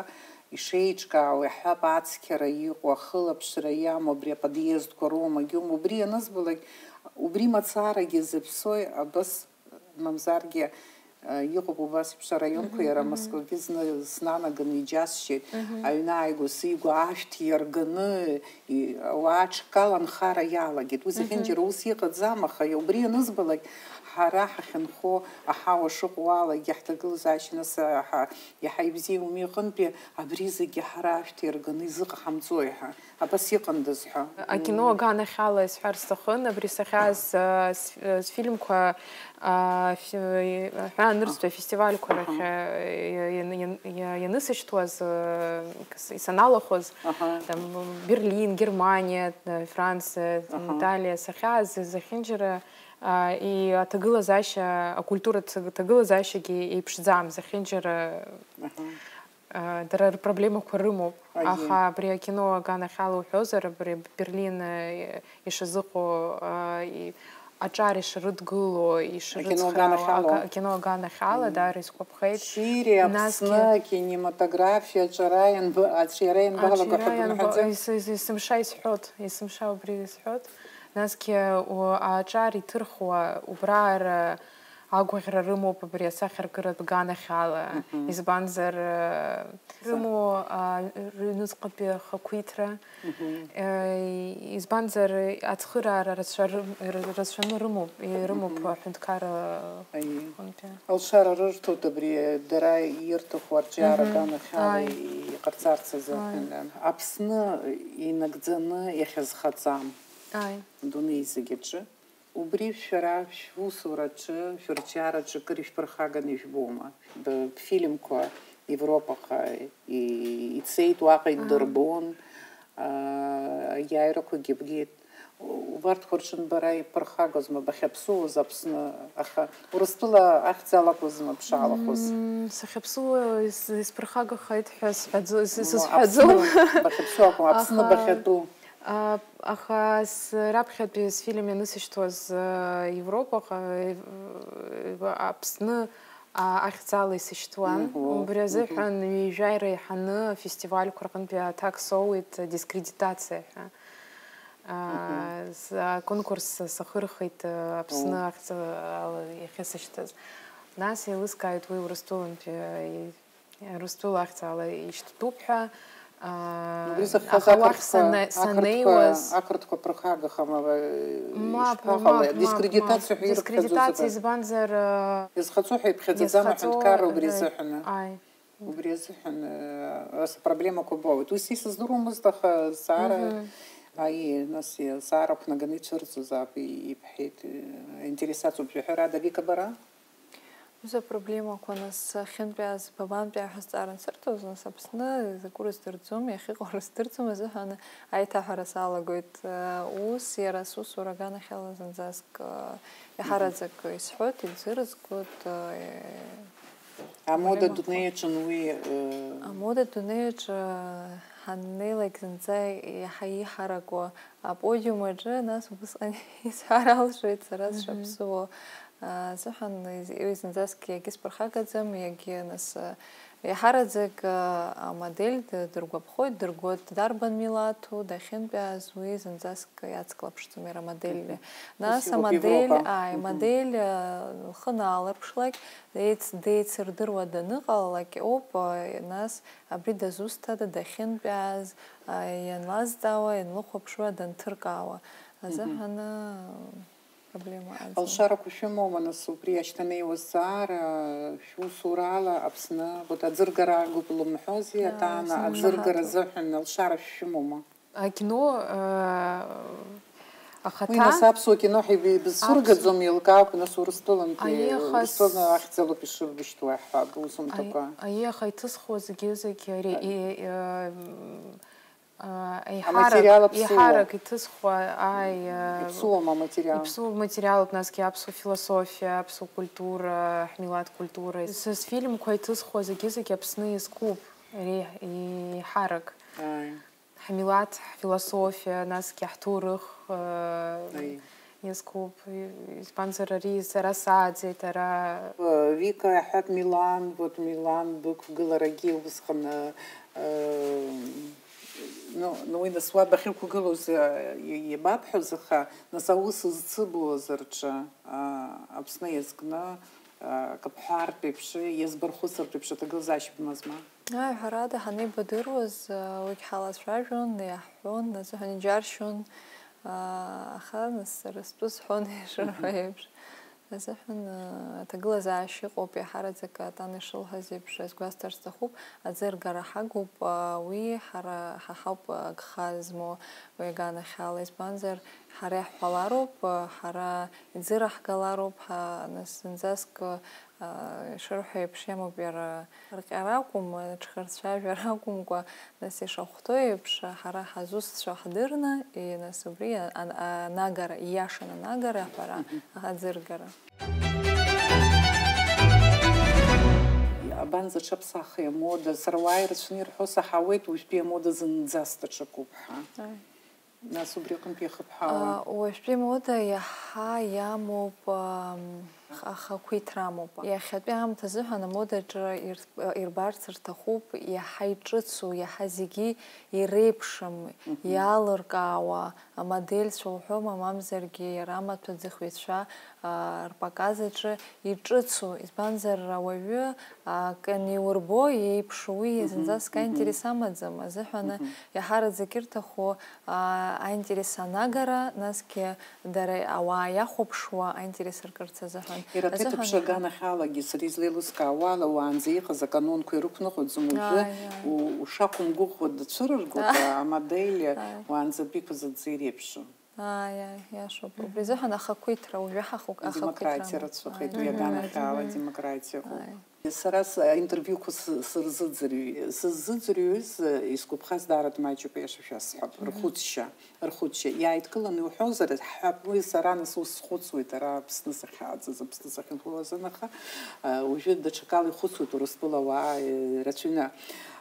ишеиҿкаау, иаҳҳәап, ацқьара иҟоу, ахылаԥшра иамоу абри аподъездқәа роума, агьоума, убри ианызбалак, убри мацарагьы зыԥсои, абас Мамзаргьы, э, иҟоуп убас еиԥш араионқәа, Мгм, иара мгм. Москвагьы зны снанаганы иџьасшьеит. Мгм. Аҩны ааигәа сигәа ашәҭ иарганы, и-, ауаа ҽкала анхара иалагеит. Уи Мгм. зехьынџьара ус иҟаӡам, аха убри ианызбалак, ҳара ҳахьынхо аҳауа шыҟоу ала, егьаҳҭагылазаашьа нас, аҳа, иаҳа ибзиоуми иҟынтәи, абри зегьы ҳара ашәҭ иарганы изыҟаҳамҵои ҳәа. Абас иҟандаз ҳәа. Акино аганахьала исҳәар сҭахын, абри сахьааз, а, с-, а, сфильмқәа, а, фи-, аҳәаанырцәтәи афестивальқәа рахь, Аҳа. а, иа-, иан-, иан-, иа-, ианысышьҭуаз, а, кс-, саналахәыз, Аҳа. там, Берлин, Германия, а, Франциа, там, Аҳа. Италиа сахьааз, зехьынџьара, а, и-, аҭагылазаашьа, акультуратә ҭаг-, ҭагылазаашьагьы еиԥшӡам, зехьынџьара Аҳа. А, дара рпроблемақәа рымоуп. Аиеи. Аха абри акино аганахьала уҳәозар, абри Берлин, а, ишазыҟоу, а, и-, аҿар ишрыдгыло, ишрыцхраауа, Акино аганахьала? ака-, акино аганахьала, Мм. даара исгәаԥхеит. Чири, Насгьы Аԥсны акинематографиа аҿиара ианб-, аҿиара ианбаалага Аҿиара ҳәа ианба-, бымҳәаӡеи? ес-, ес-, есымша исҳәот, есымша убри исҳәот. Насгьы, у-, аҿар иҭырхуа, убраара агәаӷьра рымоуп абри асахьаркыратә ганахьала. Мгм. Избанзар, э, рымоу, а, рыҩныҵҟатәи ахақәиҭра, Мгм. э, избанзар, ацхыраара рацәа рым-, р-, рацәаны рымоуп, ирымоуп Мгм. аҳәынҭқарра Аиеи. аҟынтәи. Алшара рырҭоит абри дара ирҭаху арҿиара Мгм. ганахьала Ааи. иҟарҵарц азы Ааи. аҳәан. Аԥсны инагӡаны иахьазхаҵам Ааи. адунеи зегь аҿы. Убри шәара шәусураҿы, шәырҿиараҿы кыр ишәԥырхаганы ижәбома? Б-, бфильмқәа Европаҟа и-, ицеит, уаҟа Аҳа. идырбон, аа, аиааирақәагьы бгеит. Убарҭқәа рҿы бара ибԥырхагозма, бахьаԥсуаз Аԥсны, аха Урыстәыла ахьӡ алакәызма бшалахәыз? Мм, сахьаԥсуа ис-, исԥырхагахеит ҳәа сҳәаӡо-, с-, Ну, сызҳәаӡом. Аԥсны бахьаԥсуа акәым, Аԥсны Аха бахьатәу. А, аха с-, раԥхьатәи сфильм ианысышьҭуаз, а, Европаҟа, э, Аԥсны, а, ахьӡала исышьҭуан. Мгм, Убри мгм. азыҳәан ҩажәа иреиҳаны афестивальқәа рҟынтәи аҭак соуит, дискредитациа ҳәа. А, Мгм. с-, аконкурс сахырхит, а, Аԥсны О. ахьӡала иахьысышьҭаз. Нас еилыскааит уи Урыстәылантәи, а, и-, Урыстәыла ахьӡала ишьҭтәуп ҳәа, аа, Убри зыхҟьаз аха уахь ақырҭқәа, сана-, ақырҭқәа, санеиуаз ақырҭқәа ԥырхагахама, Мап, ишԥаҟалеи? мап, мап, Дискредитациа мап. ҳәа ирыԥхьаӡоз Дискредитациа азы? избанзар, аа, Иазхаҵо ҳәа иԥхьаӡаӡам иазхаҵо, аҳәынҭқарра убри э, азыҳәаны. ааи. Убри азыҳәан, э, ас апроблемақәа боуеит. Ус исыздыруамызт, аха зҵаара, Мгм. аиеи, нас, зҵаара ықәнаганы ицәырҵызаап, и-, ибҳәеит, э, аинтерес ацуп, жәаҳәарада, Вика, бара? Ус апроблемақәа, нас, ахьынтәааз, бабантәи ҳәа зҵаара ансырҭоз, нас, Аԥсны закәу рыздырӡом, иахьыҟоу рыздырӡом азыҳәан аиҭаҳәара салагоит. Ус, иара сусура аганахьала зынӡаск, иаҳараӡак исҳәоит, егьзырызгоит, Амода проблемақәа. Дунеиаҿын уи, э, Амода дунеиаҿы ҳаннеилак зынӡа иаҳа иҳаракуа аподиум аҿы, нас, убысҟан исҳәар алшоит сара Мгм. сшаԥсуо. Азыҳәан из-, уи зынӡаск иагьысԥырхагаӡам, иагьы нас, иаҳараӡак, а, амодель д-, дыргәаԥхоит, дыргоит дарбан милаҭу, дахьынтәааз, уи зынӡаск иацклаԥшӡом иара амодель. Мгм. Нас Ус иҟоуп амодель, Европа. ааи, Мгм. амодель, а, лхы анаалырԥшлак, деиц-, деицырдыруа даныҟалалак ауп, а, нас абри дызусҭада, дахьынтәааз, а, ианлазҵаауа, ианлыхәаԥшуа, данҭыркаауа. Мгм. Азыҳәан, а, Проблема аӡам. Алшарақәа шәымоума, нас, убри ашьҭанеиуа зҵаара, шәусурала Аԥсны, вот, аӡыргара агәыблымҳәози, Иа, аҭаана исымшаҳаҭуп. Аӡыргара азыҳәан алшара шәымоума? Акино, э, Ахаҭа? Уи нас аԥсуа кино ҳәа ибызцәыргаӡом, еилкаауп, нас Урыстәылантәи, Аиеи, аха Урыстәыланы с- ахьӡалоуп ишыбышьҭуа ҳәа, аусумҭақәа. Аи-, аиеи, аха иҭысхуа зегьы-зегьы ари, Аи. и-, э, м, э, еиҳарак, Аматериал аԥсуа. еиҳарак иҭысхуа, аи, э, Иԥсуоума аматериал? Иԥсуа материалуп, насгьы аԥсуа философиа, аԥсуа культура, ҳмилаҭ культура. Са сфильмқәа иҭысхуа зегьы-зегьы Аԥсны иазкуп, ари еиҳарак. Аи. Ҳмилаҭ, ҳфилософиа, насгьы ҳҭоурых, э, Аи. иазкуп, избанзар, ари сара сааӡеит, ара. Вика, иаҳҳәап, Милан, вот Милан бықәгыларагьы усҟан, э, э, ну, ну, уи нас уа бахьықәгылоз, э, иабабҳәоз, аха нас аус зцыбуаз рҿы, а, Аԥсны иазкны, а, акы бҳәартә еиԥш, иазбархәыцыртә еиԥш аҭагылазаашьа бымазма? Ааи, ҳәарада, ҳанеибадыруаз, уигь ҳалацәажәон, иаҳҳәон, азыҳәан иџьаршьон, аха нас сара стәы сҳәон ишырҳәо Мгм. еиԥш. Азыҳәан, аҭагылазаашьа ыҟоуп, иаҳараӡак Атана ишылҳәаз еиԥш, сгәасҭар сҭахуп, аӡы ргара ҳагуп, уи ҳара, ҳа ҳауп агха змоу уи аганахьала, избанзар, ҳара иаҳҳәалароуп, ҳара иӡыраҳгалароуп, ҳа, нас зынӡаск, ишырҳәо еиԥш, иамоуп иара арҟьара акәым, аҽхырцәажәара акәымкәа, нас ишахәҭоу еиԥш, ҳара ҳазусҭцәоу ҳдырны, и, нас убри а-, а-, анагара, ииашан анагара аҳәара, Мгм. аӡыргара. Абанӡа ҽаԥсахи амода, сара уааи рацәаны ирҳәо саҳауеит, уажәтәи амода зынӡаск даҽакуп ҳәа. Ааи. Нас убри аҟынтә иахыԥҳауа? А, уажәтәи амода иаҳа иамоуп, ам, ах-, ахақәиҭра амоуп. Иахьатәи аамҭа азыҳәан амодаҿы ир-, ирбарц рҭахуп иаҳа иҿыцу, иаҳа зегьы иреиԥшым, Мгм. иалыркаауа амодельцәа уҳәома, мамзаргьы иара амаҭәа ӡыхҩцәа, а, рпоказ аҿы иҿыцу, избанзар, ауаҩы, а, акы аниурбо, иеиԥшу, уи Мгм, зынӡаск мгм. аинтерес амаӡам азыҳәан, Мгм. иаҳараӡак ирҭаху, а, аинтерес анагара, насгьы дара ауаа иахәаԥшуа аинтерес ркырц азыҳәан. Иара Азыҳәан аҭыԥ иаҳа- шаганахьалагьы сара излеилыскаауала, уаанӡа иҟаз аканонқәа ирықәныҟәаӡом, уажәы Ааи, ааи. у-, ушақәымгәыӷуа дцәырыргоит, Ааи. амодели Ааи. уаанӡатәиқәа зынӡа иреиԥшым. Ааи, ааи, иашоуп. Мгм. Убри азыҳәан ахақәиҭра, уажәы ҳахук-, ахақәиҭра Адемократиа амоуп. рацәахеит, Ааи. уи Мгм. аганахьала Мгм. адемократиа ыҟоуп. Ааи. Сара с-, аинтервиуқәа сы-, сырзыӡырҩ-, сыззыӡырҩыз, э, исгәаԥхаз даараӡа маҷуп, аиаша шәасҳәап, Мгм. рхәыцшьа, рхәыцшьа. Иааидкыланы иуҳәозар, ҳҳәап, уи сара нас ус схәыцуеит, ара Аԥсны сахьааӡаз, Аԥсны сахьынхоз, аха, э, уажәы даҽакала ихәыцуеит Урыстәыла ауаа, э, рацәаҩны.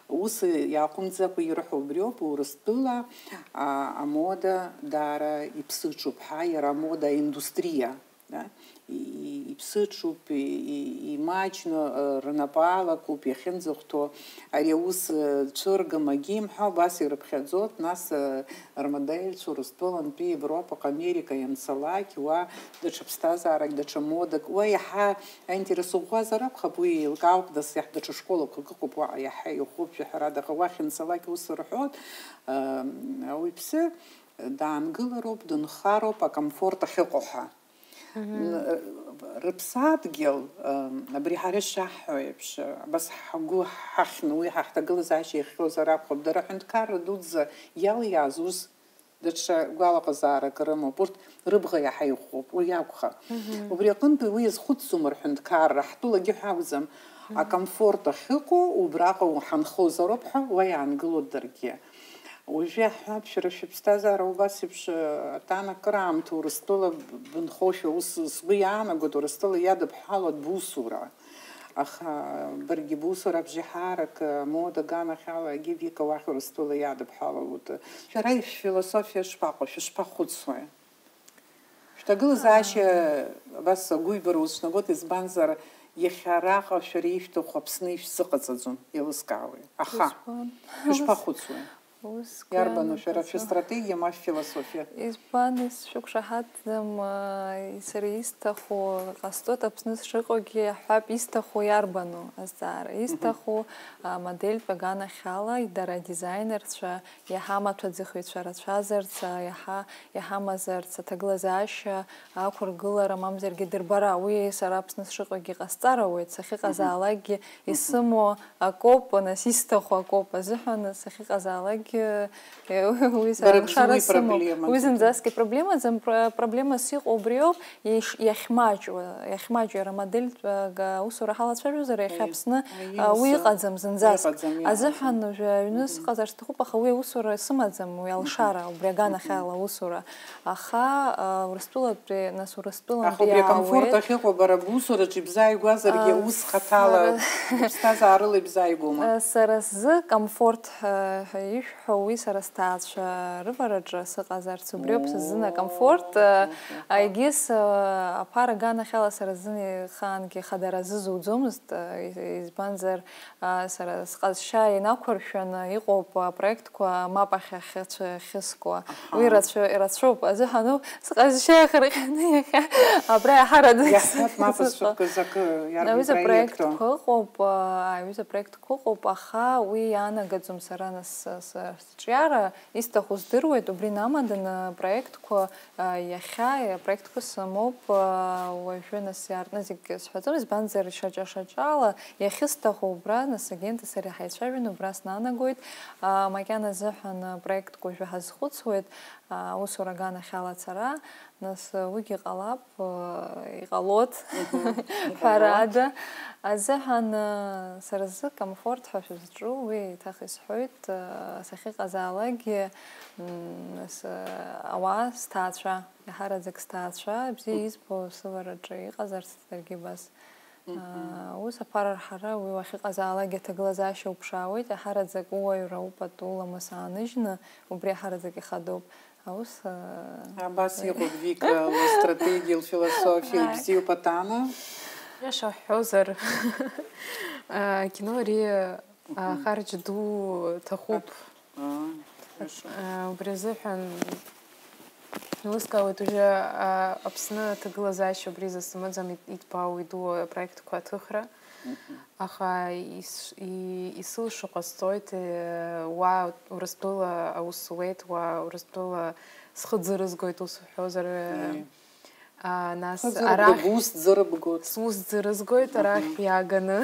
Ус иааҟәымҵӡакәа ирҳәо убриоуп, Урыстәыла, а, амода даара иԥсыҽуп, ҳа, иара амода аиндустриа, да, и-, и-, иԥсыҽуп, и-, и-, имаҷны, э, рнапы алакуп, иахьынӡахәҭоу. Ари аус, э, цәыргам агьимҳәа, убас ирыԥхьаӡоит, нас, э, рмодельцәа Урыстәылантәи Европаҟа, Америка ианцалак, уа даҽа ԥсҭазаарак, даҽа модак, уа иаҳа аинтерес ӷәӷәазар акәхап, уи еилкаауп, нас иаҳ-, даҽа школақәак ыҟоуп, уаҟа иаҳа иӷәӷәоуп, жәаҳәарада, аха уахь ианцалак ус рҳәоит, э, ауаҩԥсы даангылароуп, дынхароуп, акомфорт ахьыҟоу ҳәа. Мгм. Н-, э, рыԥсадгьыл, э, абри ҳара ишаҳҳәо еиԥш, э, абас ҳгәы ҳахьны, уи ҳа ҳҭагылазаашьа иахьхьоуз аракәхап, дара аҳәынҭқарра дуӡӡа иалиааз ус даҽа гәалаҟазаарак рымоуп, урҭ рыбӷа иаҳа иӷәӷәоуп, уи акәхап. Мгм. Убри аҟынтәи уи иазхәыцӡом рҳәынҭқарра, ҳтәылагьы ҳәа акәӡам, Мгм. акомфорт ахьыҟоу убраҟа уҳанхозароуп ҳәа уа иаангылоит даргьы. Уажәы иаҳҳәап, шәара шәыԥсҭазаара убас еиԥш, э, аҭанакыраамҭа Урыстәыла б-, бынхошәа, ус сгәы иаанагоит, Урыстәыла иадыбҳәалоит бусура. Аха баргьы бусура абжеиҳарак, э, мода аганахьала егьи Вика уахь Урыстәыла иадыбҳәалалоит. Шәара ишәфилософиа шԥаҟоу, шәышԥахәыцуеи? Шәҭагылазаашьа абас агәыҩбара уцәнагоит, избанзар, иахьа араҟа шәара ишәҭаху Аԥсны ишәзыҟаҵаӡом, еилыскаауеит. Аха, Избан? шәышԥахәыцуеи? Ус Иарбану шәара гәаанагозу? Шәыстратегиа, ма шәфилософиа? Избан, исшәықәшаҳаҭӡам, а, сара исҭаху ҟасҵоит, Аԥсны сшыҟоугьы иаҳҳәап, исҭаху иарбану азҵаара? Мгм. Исҭаху, а, модельтә аганахьала, дара адизайнерцәа, иаҳа амаҭәаӡахҩцәа рацәазарц, а, иаҳа иҳамазарц, аҭагылазаашьа ақәыргылара, мамзаргьы дырбара, уи сара Аԥсны сшыҟоугьы ҟасҵар ауеит, сахьыҟазаалакгьы Мгм. исымоу акоуп, нас исҭаху акоуп азыҳәан, сахьыҟазаалакгьы Уи сара алшара сымоуп. Уи зынӡаск ипроблемаӡам, проблемас иҟоу убриоуп, иахьмаҷу, иахьмаҷу иара амодельтә аусура ҳалацәажәозар, иахьа Аԥсны уи иҟаӡам зынӡаск. Азыҳәан уажәы аҩны сыҟазар сҭахуп, аха уи аусура сымаӡам, уи алшара, убри аганахьала аусура. Аха Урыстәылатәи, нас, Урыстәылантәи иаауеит. Аха убри акомфорт ахьыҟоу бара бусураҿы ибзааигәазаргьы, ус хаҭала, быԥсҭазаарыла ибзааигәома? Сара сзы комфорт ҳәа ишәҳәо уи сара сҭаацәа рывараҿы сыҟазарц, убриоуп са сзын акомфорт. Егьыс аԥара аганахьала сара сзын ихаангьы хадара азызуӡомызт, избанзар, сара сҟазшьа инақәыршәаны иҟоуп апроектқәа мап ахь ахьыцәхьыскуа. Уи рацәа-, ирацәоуп, азыҳәаноуп сҟазшьа иахырҟьаны иахьа абра иаҳараӡак Иаҳҳәап, мап сыҟоуп. Зцәыргаз акы, иарбан Аҩыза проекту? Проектқәа ыҟоуп, аҩыза проектқәа ыҟоуп, аха уи иаанагаӡом сара нас, са, сҿиара, исҭаху здыруеит, убри намаданы проектқәа, а, иахьа, а, проектқәа сымоуп, а, уажәы нас иаартны зегь сҳәаӡом, избанзар, шьаҿа-шьаҿала иахьысҭаху убра, нас агенти сареи ҳаицәажәаны убра снанагоит, а, макьана азыҳәан, а, проектқәа уажәы ҳазхәыцуеит, а, аусура аганахьала ацара, нас, а, уигьы ҟалап, а, иҟалоит, Мгм. Иҟалоит. Ҳәарада. Азыҳәан, а, сара сзы комфорт ҳәа шәызҿу, уи еиҭах исҳәоит, а, сахьыҟазаалакгьы, м, нас, а, ауаа сҭаацәа, иаҳараӡак сҭаацәа, бзиа избо сывараҿы иҟазарц даргьы абас. Мгм. А, ус аԥара рҳара уи уахьыҟазаалакгьы аҭагылазаашьа уԥшаауеит, иаҳараӡак ууаҩра, упату, уламыс ааныжьны, убри иаҳараӡак ихадоуп. Аус, а, Абас иҟоуп, Вика, лыстратегиа, лфилософиа, Ааи. Ибзиоуп, Атана. Иаша ҳҳәозар, а, акино ари, а, Мгм. Харџь ду ҭахуп. Аа, хорошо. А, убри азыҳәан еилыскаауеит уажәы, а, Аԥсны аҭагылазаашьа убри изы сымаӡам, ит-, иҭбаау, иду апроектқәа аҭыхра. Мгм. Аха ис-, и-, исылшо ҟасҵоит, э, уа Урыстәыла аус зуеит, уа Урыстәыла схы ӡырызгоит, ус уҳәозар, э, Аиеи. А, нас Хыӡырбгоит, арахь бус ӡырбгоит. Сус ӡырызгоит, Аҳа. Арахь иааганы.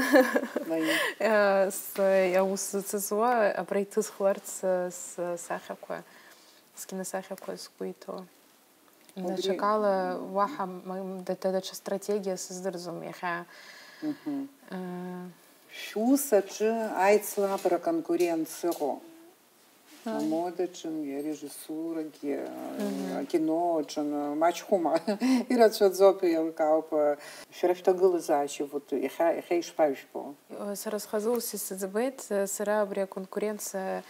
Аиеи. Э, с-, аус зыцызуа, абра иҭысхларц, э, с-, сахьақәа, скиносахьақәа сгәы иҭоу. Убри Даҽакала уаҳа м-, м-, да-, да-, даҽа стратегиа сыздырӡом иахьа. Мгм. Э, Шәус аҿы аицлабра, конкуренциа ыҟоу? Ааи. Амодаҿын, арежиссурагьы, Мгм. Акиноаҿын, маҷхәума, ирацәаӡоуп, еилкаауп, шәара шәҭагылазаашьа, вот, иахьа, иахьа ишԥажәбо? Сара схазы ус исыӡбеит, сара абри аконкуренциа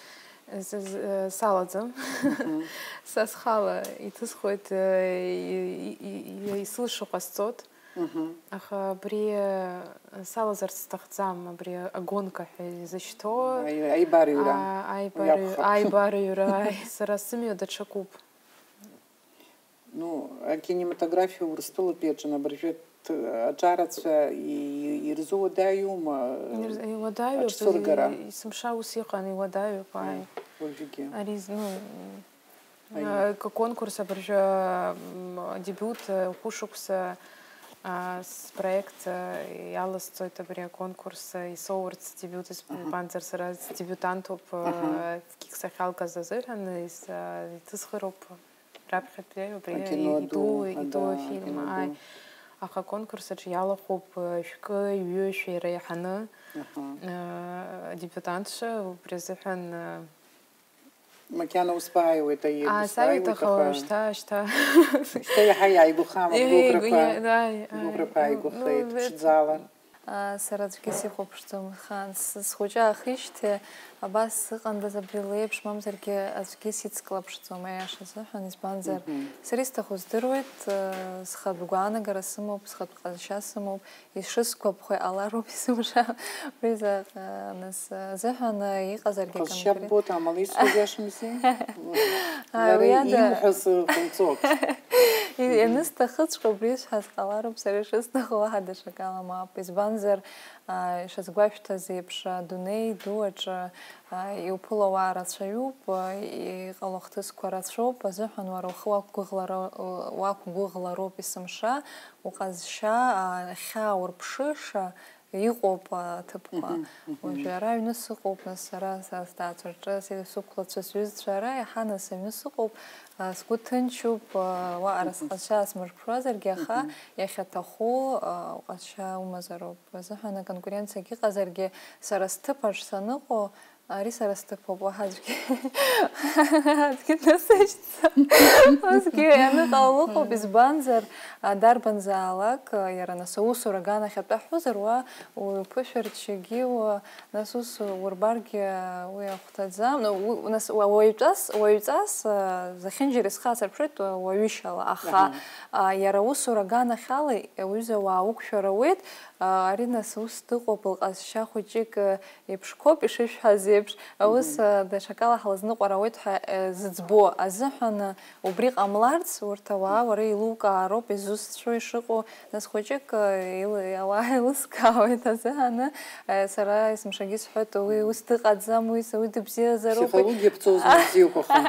С-, с-, э, салаӡам. Мгм. Са схала иҭысхуеит, э, и-, и-, и-, исылшо ҟасҵоит. Мгм. Аха абри, э, салазарц сҭахӡам, абри агонка ҳәа изышьҭоу. Аи-, аибарыҩра. А, аибарыҩ-, Уи акәхап. Аибарыҩра, аи, сара сымҩа даҽакуп. Ну, акинематографиа Урыстәылатәи аҿы абыржәы ҭ-, аҿарацәа и-, и-, ирзуадаҩума, Ирз-, иуадаҩуп, аҽцәыргара? И-, есымша ус иҟан, иуадаҩуп, ааи. Уажәгьы. Ари з-, ну, Аиеи. Э, к-, конкурс абыржәы, м, дебют, э, хәышықәса, а, спроект, э, иаласҵоит абри аконкурс, э, исоурц дебют, Аҳа. Избанзар сара сдебиутантуп, э, Аҳа. Кик сахьалгаз азыҳәан, ис-, э, иҭысхыроуп. Раԥхьатәи убри Акино иду, аду, иду ада, афильм, акино ааи. Ду. Аха аконкурс аҿы иалахәуп, э, шәкы, ҩышә иреиҳаны, Аҳа. Э, адебиутантцәа, убри азыҳәан, э, Макьана ус бааиуеит, аиеи, А, ус сааиуеит, бааиуеит, аха аха уажәшьҭа, шьҭа. Шьҭа иаҳа иааигәахама, Иаҳа бгәыӷрақәа, иааигәа-, иа-, ааи, ааи. Бгәыӷрақәа ааигәахеит, Ну, ԥшӡала. А, сара аӡәгьы сихәаԥшӡом, хан, с-, схәыҷы аахижьҭеи абас сыҟандаз абри леиԥш, мамзаргьы аӡәгьы сицклаԥшӡом, аиаша азыҳәан, избанзар, Мгм. Сара исҭаху здыруеит, э, схатә гәаанагара сымоуп, схатә ҟазшьа сымоуп, ишысгәаԥхо иҟалароуп, исымша, уи за-, э, нас, э, азыҳәан, э, иҟазаргьы Ҟазшьа конкрет-, ббоит, амала исҳәо иашамзи? Ааи, Лара уи ада. Имҳәаз ҟалҵоит. И-, Мгм. Ианысҭахыҵәҟьа убри исҳәаз ҟалароуп, сара ишысҭаху уаҳа даҽакала мап, избанзар, а, ишазгәашәҭаз еиԥш, адунеи ду аҿы, а, иуԥыло ауаа рацәаҩуп, а, иҟало ахҭысқәа рацәоуп, азыҳәан уара ухы уақәгәыӷлара-, уақәгәыӷлароуп есымша, уҟазшьа, а, ахьаа урԥшыша, Иҟоуп аҭыԥқәа. Уажәы ара аҩны сыҟоуп, нас сара са сҭаацәа рҿы, сықәлацәа, сҩызцәа ара иаҳа нас аҩны сыҟоуп. А, сгәы ҭынчуп, а, уаҟа сҟазшьа смырԥшуазаргьы, аха иахьаҭаху, а, уҟазшьа умазароуп. Азыҳәан аконкуренциагьы ыҟазаргьы, сара сҭыԥ аҿы саныҟоу, ари сара сҭыԥуп, уаҳа аӡәгьы, аӡәгьы днасышьҭ. Усгьы ианыҟало ыҟоуп, избанзар, а, дарбанзаалак, а, иара нас аусура аганахь атәы ҳҳәозар, уа уԥышәарччагьы, уа, нас ус урбаргьы, а, уи ахәҭаӡам. Ну, у-, нас уа-, уаҩҵас, уаҩҵас, а, зехьынџьара исхы аасырԥшуеит, уа-, уаҩышьала. Аха, а, иара аусура аганахьала ауаҩыза уаауқәшәар ауеит, а, ари нас ус дыҟоуп, лҟазшьа хәыҷык, а, Еиԥшқәоуп ишышәҳәаз еиԥш, аус, а, даҽакала ҳлазныҟәар ауеит ҳәа, а, зыӡбо азыҳәан, а, убри ҟамларц, урҭ ауаа уара еилукаароуп изусҭцәоу ишыҟоу, нас хәыҷык, а, еил-, ауаа еилыскаауеит азыҳәан, а, сара есымшагьы сҳәоит, уи ус дыҟаӡам, уи са-, уи дыбзиазароуп, уи Психологиа бҵоузма бзиақәа хан.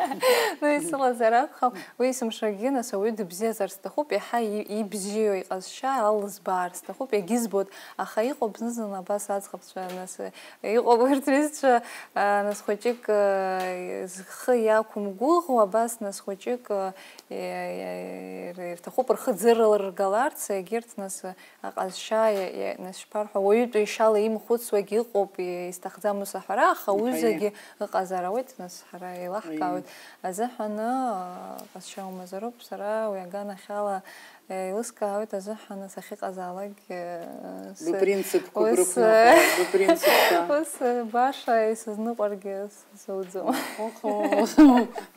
Ну, исылазар акәхап, уи есымшагьы, нас, ауаҩы дыбзиазар сҭахуп, иаҳа и-, ибзиоу иҟазшьа алызбаар сҭахуп, иагьызбоит, аха иҟоуп зны-зынла абас аӡӷабцәа, нас, Иҟоуп урҭ рҩызцәа, а, нас хәыҷык, а, зхы иақәымгәыӷуа, абас нас хәыҷык, а, и-, и-, ирҭахуп рхы ӡырргаларц, егьырҭ нас аҟазшьа, иа-, иа-, нас ишԥарҳәо, уаҩытәыҩшьала имхәыцуагьы ыҟоуп, и-, исҭахӡам ус аҳәара, аха Аиеи. Уҩызагьы ыҟазар ауеит, нас ҳара еилаҳкаауеит Аиеи. Азыҳәан, а, ҟазшьа умазароуп, сара уи аганахьала Еилыскаауеит азыҳәан сахьыҟазаалакгьы, э, с-, Быпринципқәа ус, брықәныҟәа, э, быпринципқәа. Ус, э, баша исызныҟәаргьы с-, сауӡом. Оҳо,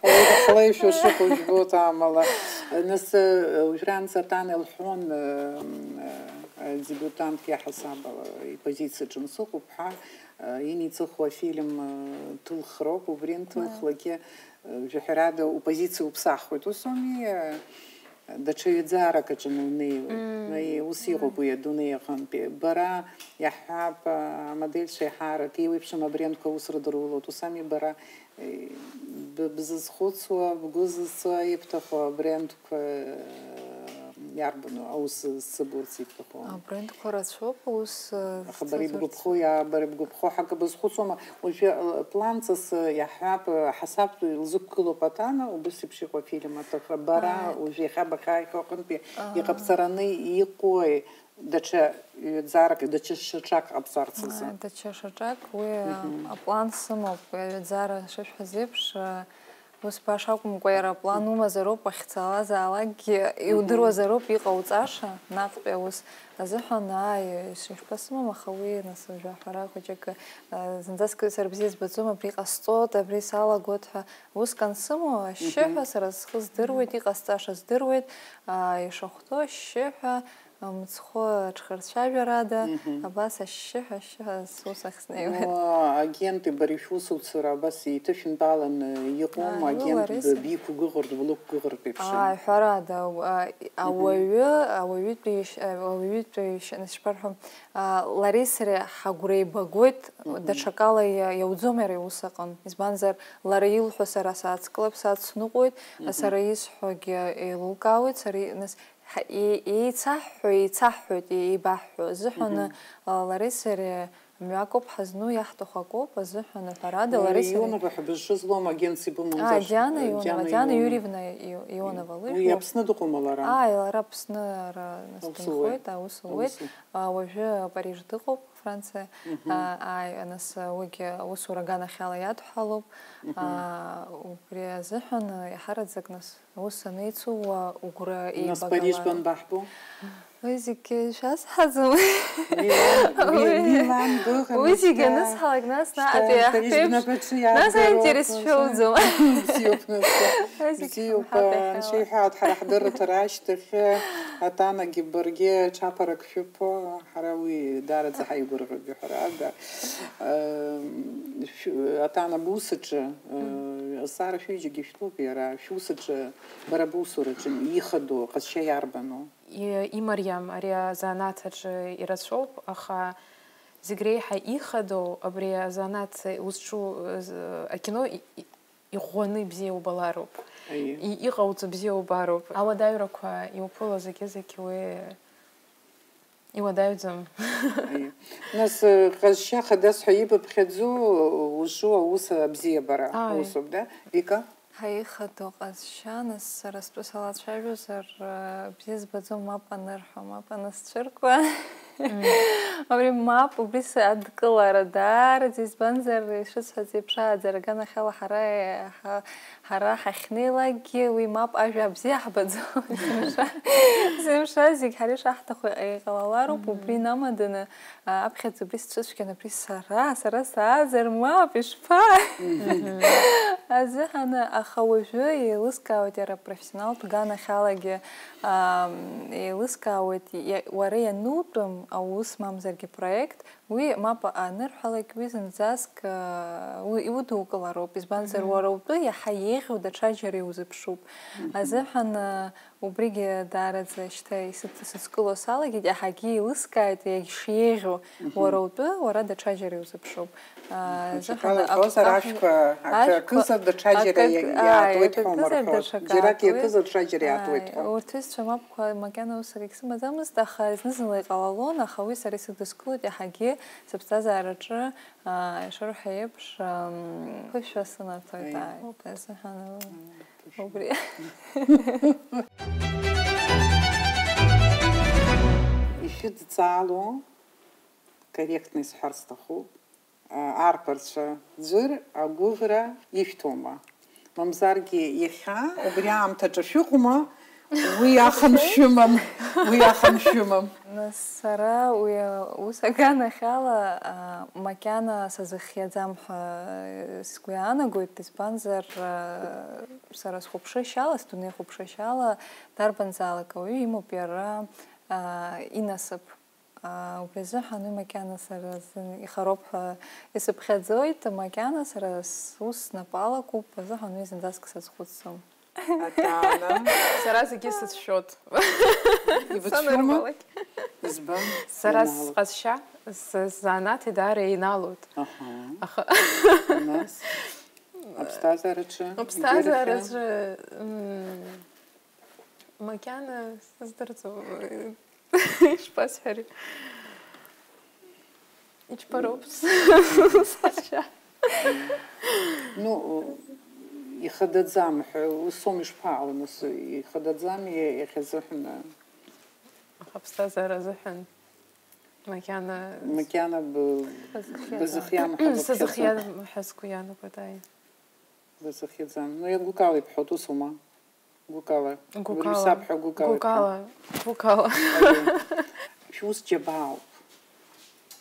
уи дахлеишәа шыҟоу жәбоит амала. Нас, э, уажәраанӡа Тана илҳәон, э, э, дебютантк иаҳасабала ипозициаҿы мсыҟоуп ҳәа, э, иниҵыху афильм, э, ҭылхроуп, убри анҭылхлакгьы, э, жәаҳәарада упозициа уԥсахуеит, ус ауми, э, Даҽа ҩаӡарак аҿы унеиуеит. Мм. Ус иҟоуп уи адунеи аҟынтәи. Бара, иаҳҳәап, амодельцәа еиҳарак еиуеиԥшым абрендқәа аус рыдырулоит. Ус ами бара, е, б-, бзызхәыцуа, бгәы зызцо ибҭаху абрендқәа, е, иарбану аус зцыбуц ибҭаху? Абрендқәа рацәоуп аус, е, Аха бара зцыз урҭ. Ибгәаԥхо, иа-, бара ибгәаԥхо ҳакы базхәыцуама? Уажәы, э, планҵас, э, иаҳҳәап, э, ҳасабтә илзықәгылоуп Атана, убыс еиԥш иҟоу афильм аҭыхра. Бара Ааи. Уажә иахьа бахьааихьоу аҟынтәи Ааи. Иҟабҵараны иҟои даҽа ҩаӡарак, даҽа шьаҿак ҟабҵарц азы? Ааи, даҽа шьаҿак, уи, Мгм. Аплан сымоуп, уи аҩаӡара шышәҳәаз еиԥш, э, ус баша акәымкәа, иара аплан Мгм. Умазароуп, уахьцалазаалакгьы Мгм. Иудыруазароуп иҟауҵаша, наҟтәи аус азыҳәан, ааи, иш-, ишԥасымам, аха уи, нас, уажәы аҳәара хәыҷык, э, зынӡаск сара бзиа збаӡом, абри ҟасҵоит, абри салагоит ҳәа, Уск ансымоу, ашьшьыҳәа Мгм. Сара схы здыруеит, иҟасҵаша здыруеит, аа, ишахәҭоу ашьшьыҳәа, мцхәы аҽхырцәажәарада, Мгм. Абас ашьшьыҳәа, ашьшьыҳәа сусахь снеиуеит. Уа, агенти бареи шәусуцәа абас еиҭышәынтәаланы иҟоума, Ааи, агент лареи б-, сареи. Биқәгәыӷыртә, блықәгәыӷыртә еиԥш? Ааи, ҳәарада, ауа-, Мгм. Ауаҩы, ауаҩытәи ишь-, ауаҩытәи ишь-, нас ишԥарҳәо, аа, лареи сареи ҳагәра еибагоит, Мгм. Даҽакала иа-, иауӡом иара иус аҟын. Избанзар, Лара илҳәо сара сааскылап, сацныҟәоит, Мгм. Сара исҳәогьы еилылкаауеит, сара и-, нас, ҳа-, е-, еицаҳҳәо, еицаҳҳәоит, е-, еибаҳҳәо азыҳәаны, Мгм. А, лареи сареи мҩакоуп ҳазну, иаҳҭаху акоуп азыҳәан, ҳәарада, Уи лареи сареи Ионова ҳәа бызшәа злоу агентс ибымамзар? А, Диана Ионова, Диана Диана Ионова. Юрьевна И-, Ионова Уи лыжәлоуп. Аԥсны дыҟоума лара? Ааи, лара Аԥсны ара нас Аус луеит. Дынхоит, аус луеит. Аус луеит. А, уажәы Париж дыҟоуп. Франциа, Мгм. А, ааи, нас, а, уигьы аусура аганахьала иадҳәалоуп. Мгм. А, убри азыҳәан, а, иаҳараӡак, нас, аус анеицу, уа, угәра Нас еибагала. Париж банбаҳбо? Уи зегьы шәасҳәаӡом. Милан, ми-, Уи, Милан дыҟан, уи зегьы шьҭа, анысҳалак, нас, шьҭа наҟ Париж иаҳԥеиԥш, бнапаҿы нас иаадгароуп. Аинтерес шәоуӡом. Бзиоуп, нас. Уи зегьы Бзиоуп, хымҳәакәа иҳәауа. Анцәа иҳәааит, ҳара ҳдырраҭара ашьҭахь, Атанагьы баргьы ҽаԥарак шәыԥо. Ҳара уи даараӡа ҳаигәырӷьоит, ҳәарада. Ам, шә-, Атана бусаҿы, э, Мм. Азҵаара шәҩыџьагьы шәтәуп, иара шәусаҿы, бара бусураҿы ихадоу аҟазшьа иарбану? И-, имариам ари азанааҭ аҿы ирацәоуп, аха зегь реиҳа ихадоу абри азанааҭ узҿу, э, з-, акино и-, и-, иӷәӷәаны ибзиа убалароуп. Аиеи. И-, иҟауҵо бзиа убароуп. Ауадаҩрақәа иуԥыло зегьы-зегь уи Иуадаҩӡам. Нас ҟазшьа хадас ҳәа ибыԥхьаӡо узҿу аус абзиабара усоуп, да, Вика? Ҳаихатәу ҟазшьа, нас сара стәы салацәажәозар, бзиа збаӡом мап анырҳәо, мап анысцәыркуа. Абри мап, убри садкылара даараӡа, избанзар, ишысҳәаз еиԥш, ааӡара аганахьала ҳара, ҳа-, ҳара ҳахьнеилакгьы уи мап ажәа абзиа ҳбаӡом. Есымша, есымша зегь ҳара ишаҳҭаху иҟалалароуп, убри инамаданы, а, аԥхьаӡа убри сцәыцәгьан, абри сара, сара сааӡар, мап, ишԥа? Азыҳәан, аха уажәы еилыскаауеит иара профессионалтә ганахьалагьы, ам, еилыскаауеит иа-, уара ианутәым аус, мамзаргьы проект, уи мап анырҳәалак, уи зынӡаск, а, уи иудукылароуп, избанзар, уара утәы иаҳа еиӷьу даҽаџьара иузыԥшуп. Азыҳәан, а, убригьы даараӡа шьҭа исыд-, сыдкыло салагеит, иаҳагьы еилыскааит, иагьшеиӷьу, уара утәы, уара даҽаџьара иузыԥшуп. А, Даҽакала азыҳәан иҳәозар, ак-, ашәқәа акы акызар, даҽаџьара акы-, иа-, ааи, иаатуеит ҳәа акызар, умырҳәозар. Даҽакы Џьарак аатуеит. Иакызар, даҽаџьара Ааи, иаатуеит ҳәа. Урҭ ҩызцәа мапқәа макьана ус акгьы сымаӡамызт, аха зны-зынла иҟалалон, аха уи сара исыдыскылоит, иаҳагьы сыԥсҭазаараҿы, а, ишырҳәо еиԥш, ам, ԥышәа сымаҭәоит, Аи. Ааи, азыҳәан, М, убри. Ишәыдҵаало, корректно исҳәар сҭахуп, а, арԥарцәа ӡәыр агәыӷра ишәҭома? Мамзаргьы иахьа, убри аамҭаҿы шәыҟоума? Уи ахан шәымам, уи ахан шәымам. Нас сара уи аус аганахьала, а, макьана сазыхиаӡам ҳәа, э, сгәы иаанагоит, избанзар, а, сара схәаԥшышьала, сдунеи хәаԥшышьала, дарбанзаалак ауаҩы имоуп иара, а, инасыԥ. Аа, убри азыҳәан уи макьана сара сзын ихароуп ҳәа исыԥхьаӡоит, макьана сара сус снапы алакуп азыҳәан уи зынӡаск сазхәыцӡом. Атана. Сара зегьы сыцәшәоит. Ибыцәшәома? Санырбалак. Избан? Сара Ианаалак. Сҟазшьа, с-, сзанааҭи даара еинаалоит. Аҳа. Аха. Нас? Аԥсҭазаараҿы? Аԥсҭазаараҿы, м, макьана сыздырӡом. Ишԥасҳәари? Иџьбароуп сашьа. Ну, ихадаӡам ҳәа, ус аума ишԥаҟало, нас, ихадаӡам иа-, иахьазыҳәан? Аха аԥсҭазаара азыҳәан макьана Макьана б-, базыхиаӡам. Базыхиам ҳәа быԥхьаӡо. Сазыхиам ҳәа сгәы иаанагоит, ааи. Базыхиаӡам. Ну, иагәыкала ибҳәоит, ус аума? Гәыкала. Гәыкала. Уаҩы сабҳәо гәыкала. Гәыкала. Гәыкала. Аиеи. Шәус џьабаауп.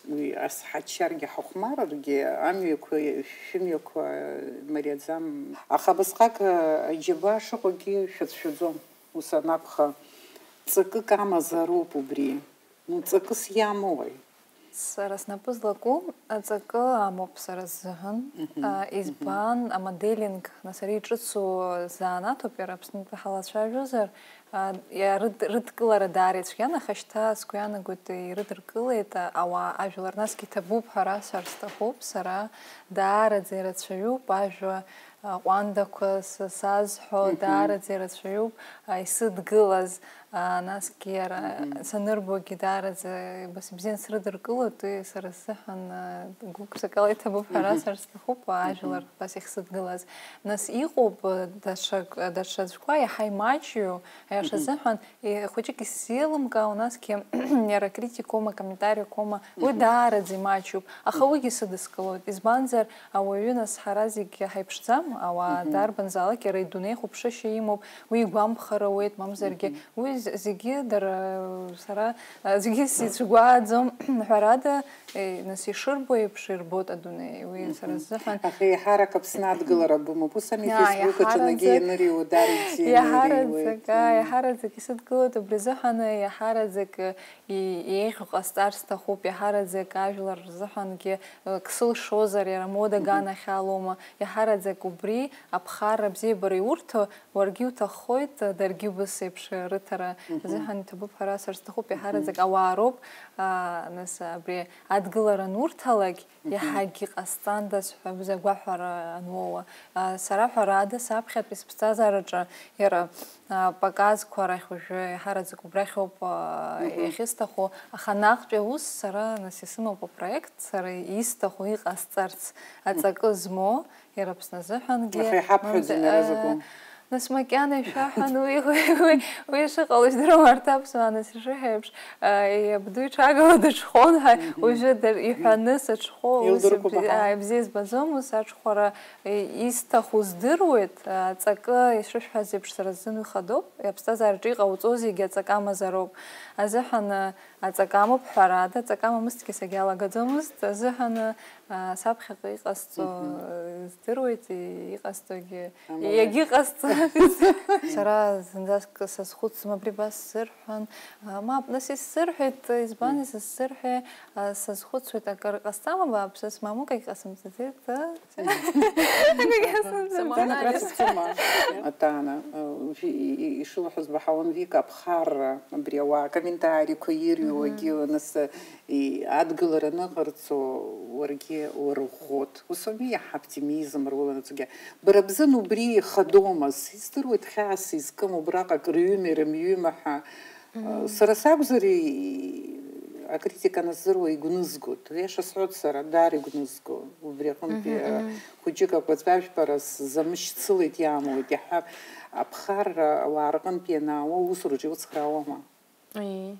Уи ас ҳаччаргьы ҳахәмарыргьы, амҩақәа, шәымҩақәа мариаӡам. Аха абасҟак аџьабаа шыҟоугьы шәацәшәаӡом. Ус анакәха, ҵакык амазароуп убри. Ну, ҵакыс иамоуи? Сара снапы злаку аҵакы амоуп сара сзыҳәан. Мгм. А, избан, амоделинг, нас ари иҿыцу занааҭуп, иара Аԥснытәи ҳалацәажәозар, а, иа-, рыд-, рыдкылара даара ицәгьан, аха шьҭа сгәы иаанагоит, ирыдыркылеит, а, ауаа ажәлар, насгьы иҭабуп ҳәа расҳәар сҭахуп, сара даараӡа ирацәаҩуп ажәа, а, ҟәандақәа са-, сазҳәо, Мгм. Даараӡа ирацәаҩуп, а, исыдгылаз, а, насгьы иара Мгм. Санырбогьы даараӡа бас ибзиан срыдыркылоит, уи сара сзыҳәан, а, гәык-ԥсыкала иҭабуп ҳәа Мгм. Расҳәар сҭахуп, а, Мгм. Ажәлар бас иахьсыдгылаз. Нас иҟоуп, а, даҽак-, а, даҽаӡәқәа иаҳа имаҷҩу, аиаша Мгм. Азыҳәан, и-, хәыҷык исзеилымкаауа, насгьы иара критикоума, комментариақәоума, уи Мгм. Даараӡа имаҷҩуп, аха Мгм. Уигьы сыдыскылоит, избанзар, ауаҩы нас ҳара зегь ҳаиԥшӡам, ауаа Мгм. Дарбанзаалак иара идунеи хәаԥшышьа имоуп, уи игәамԥхар ауеит, мамзаргьы, Мгм. Уи з-, зегьы дара, сара, а, зегьы сицәгәааӡом, ҳәарада, е, нас ишырбо еиԥш ирбоит адунеи, уи Мгм. Сара сзыҳәан. Аха еиҳарак Аԥсны адгылара бымоуп, ус ами, Иа-, Facebook аҿы иаҳараӡак, ианыриуа, дара ибзианы ианыриуеит. Иаҳараӡак, аа, Мм. Иаҳараӡак исыдгылоит, убри азыҳәан иаҳараӡак, и-, еиӷьу ҟасҵар сҭахуп, иаҳараӡак ажәлар рзыҳәангьы, э, ксылшозар, иара мода Мгм. Аганахьалоума, иаҳараӡак убри аԥхарра абзиабара иурҭо, уаргьы иуҭаххоит, даргьы убас еиԥш рыҭара Мгм. Азыҳәан иҭабуп ҳәа расҳәар сҭахуп, Мгм. Иаҳараӡак ауаа роуп, аа, нас абри адгылара анурҭалак, Мгм. Иаҳагьы ҟасҵандаз ҳәа бза агәаҳәара ануоуа. Аа, сара ҳәарада, саԥхьатәи сыԥсҭазаараҿы иара а, показқәа рахь уажәы еиҳараӡак убрахь ауп, а, Мгм. иахьысҭаху, аха наҟтәи аус сара, нас, исымоуп апроект, сара исҭаху иҟасҵарц аҵакы змоу, иара Аԥсны азыҳәангьы, Аха иҳабҳәаӡом мамзар, иара а, закәу. Нас макьана ишәаҳәан, уи, уи, уи, уи шыҟало ижәдыруама, арҭ аԥсуаа, нас, ишыҳәа еиԥш, а, иабду иҽагала дыҽхәон ҳәа, Мгм. уажәы дыр-, иҳәаны сыҽхәо, ус Илдыркуп, ибзи-, аха. а, ибзиа избаӡомызт, саҽхәара, и-, исҭаху здыруеит, а, аҵакы ишышәҳәаз еиԥш, сара сзын уи хадоуп, аԥсҭазаараҿы иҟауҵо зегьы аҵакы амазароуп азыҳәан, а, аҵакы амоуп, ҳәарада, аҵакы амамызҭгьы сагьалагаӡомызт, азыҳәан, а, саԥхьаҟа иҟасҵо, Мгм. а, здыруеит, и-, иҟасҵогьы, Амала. иагьыҟасҵахьаз. Сара зынӡаск сазхәыцӡом, абри абас сзырҳәан. А, мап, нас исзырҳәеит, избан Мгм. исызсырҳәеи, а, сазхәыцуеит, акыр ҟасҵама бааԥсыс, мамукагь ҟасымҵаӡеит, а? Самоанализ. Атана, э, уажәы и-, и-, ишылҳәаз баҳауан, Вика, аԥхарра, абри ауаа акомментариқәа ирҩуагьы, Мгм. нас, э, и-, адгылара аныҟарҵо, уаргьы уарӷәӷәот. Ус ауми, иаҳа оптимизм руланаҵгьы. Бара бзын убри ихадомызт, издыруеит хьаас изкым убраҟа акрыҩми, рымҩыма ҳәа. Мгм. Сара сакәзар, и-, акритика анысзыруа игәнызгоит. Иаша сҳәоит сара, даара игәнызго. Убри аҟынтәи, Мгм, а, мгм. хәыҷык акәаҵәажәпара сзамышьцылеит, иамуит, иаҳҳәап, аԥхарра ауаа рҟынтә ианаауа усураҿы иуцхраауама? Аиеи.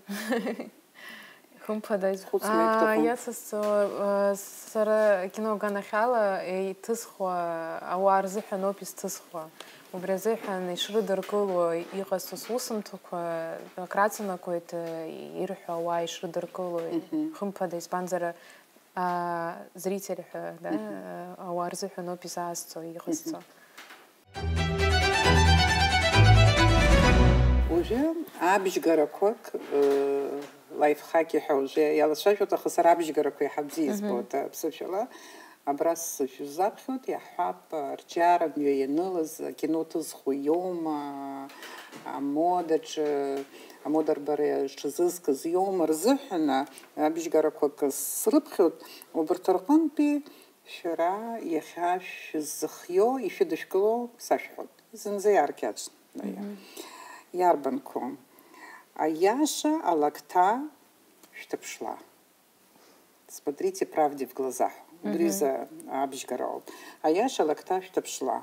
Хымԥада, из-, Хәыцла аа, ибҭахым. Иацысҵо, аа, сара акино аганахьала, е, иҭысхуа ауаа рзыҳәан ауп изҭысхуа. Убри азыҳәан ишрыдыркыло иҟасҵо сусумҭақәа акраҵанакуеит, е, ирҳәо ауаа ишрыдыркыло, Мгм. хымԥада, избанзар, аа, зритель ҳәа, да, Мгм. ауаа рзыҳәан ауп изаасҵо, иҟасҵо. Мгм. Уажәы абжьгарақәак, э, лайфхак иҳәа уажәы иалацәажәоит, аха сара абжьгарақәа иаҳа бзиа Мгм. избоит, аԥсышәала. Абра сышәзаԥхьоит, иаҳҳәап, арҿиара мҩа ианылаз, акино ҭызхуа иоума, амодаҿы, амода арбара иаҿзызкыз иоума рзыҳәан, абжьгарақәак срыԥхьоит, убарҭ рҟынтәи Шәара иахьа шәызхио, ишәыдышәкыло сашәҳәоит. Зынӡа иааркьаҿны, наиа. Мгм. Иарбанқәоу? Аиаша алакҭа шәҭаԥшла. Смотрите правде в глаза. Убри Мгм. изы абжьгара ауп. Аиаша алакҭа шәҭаԥшла.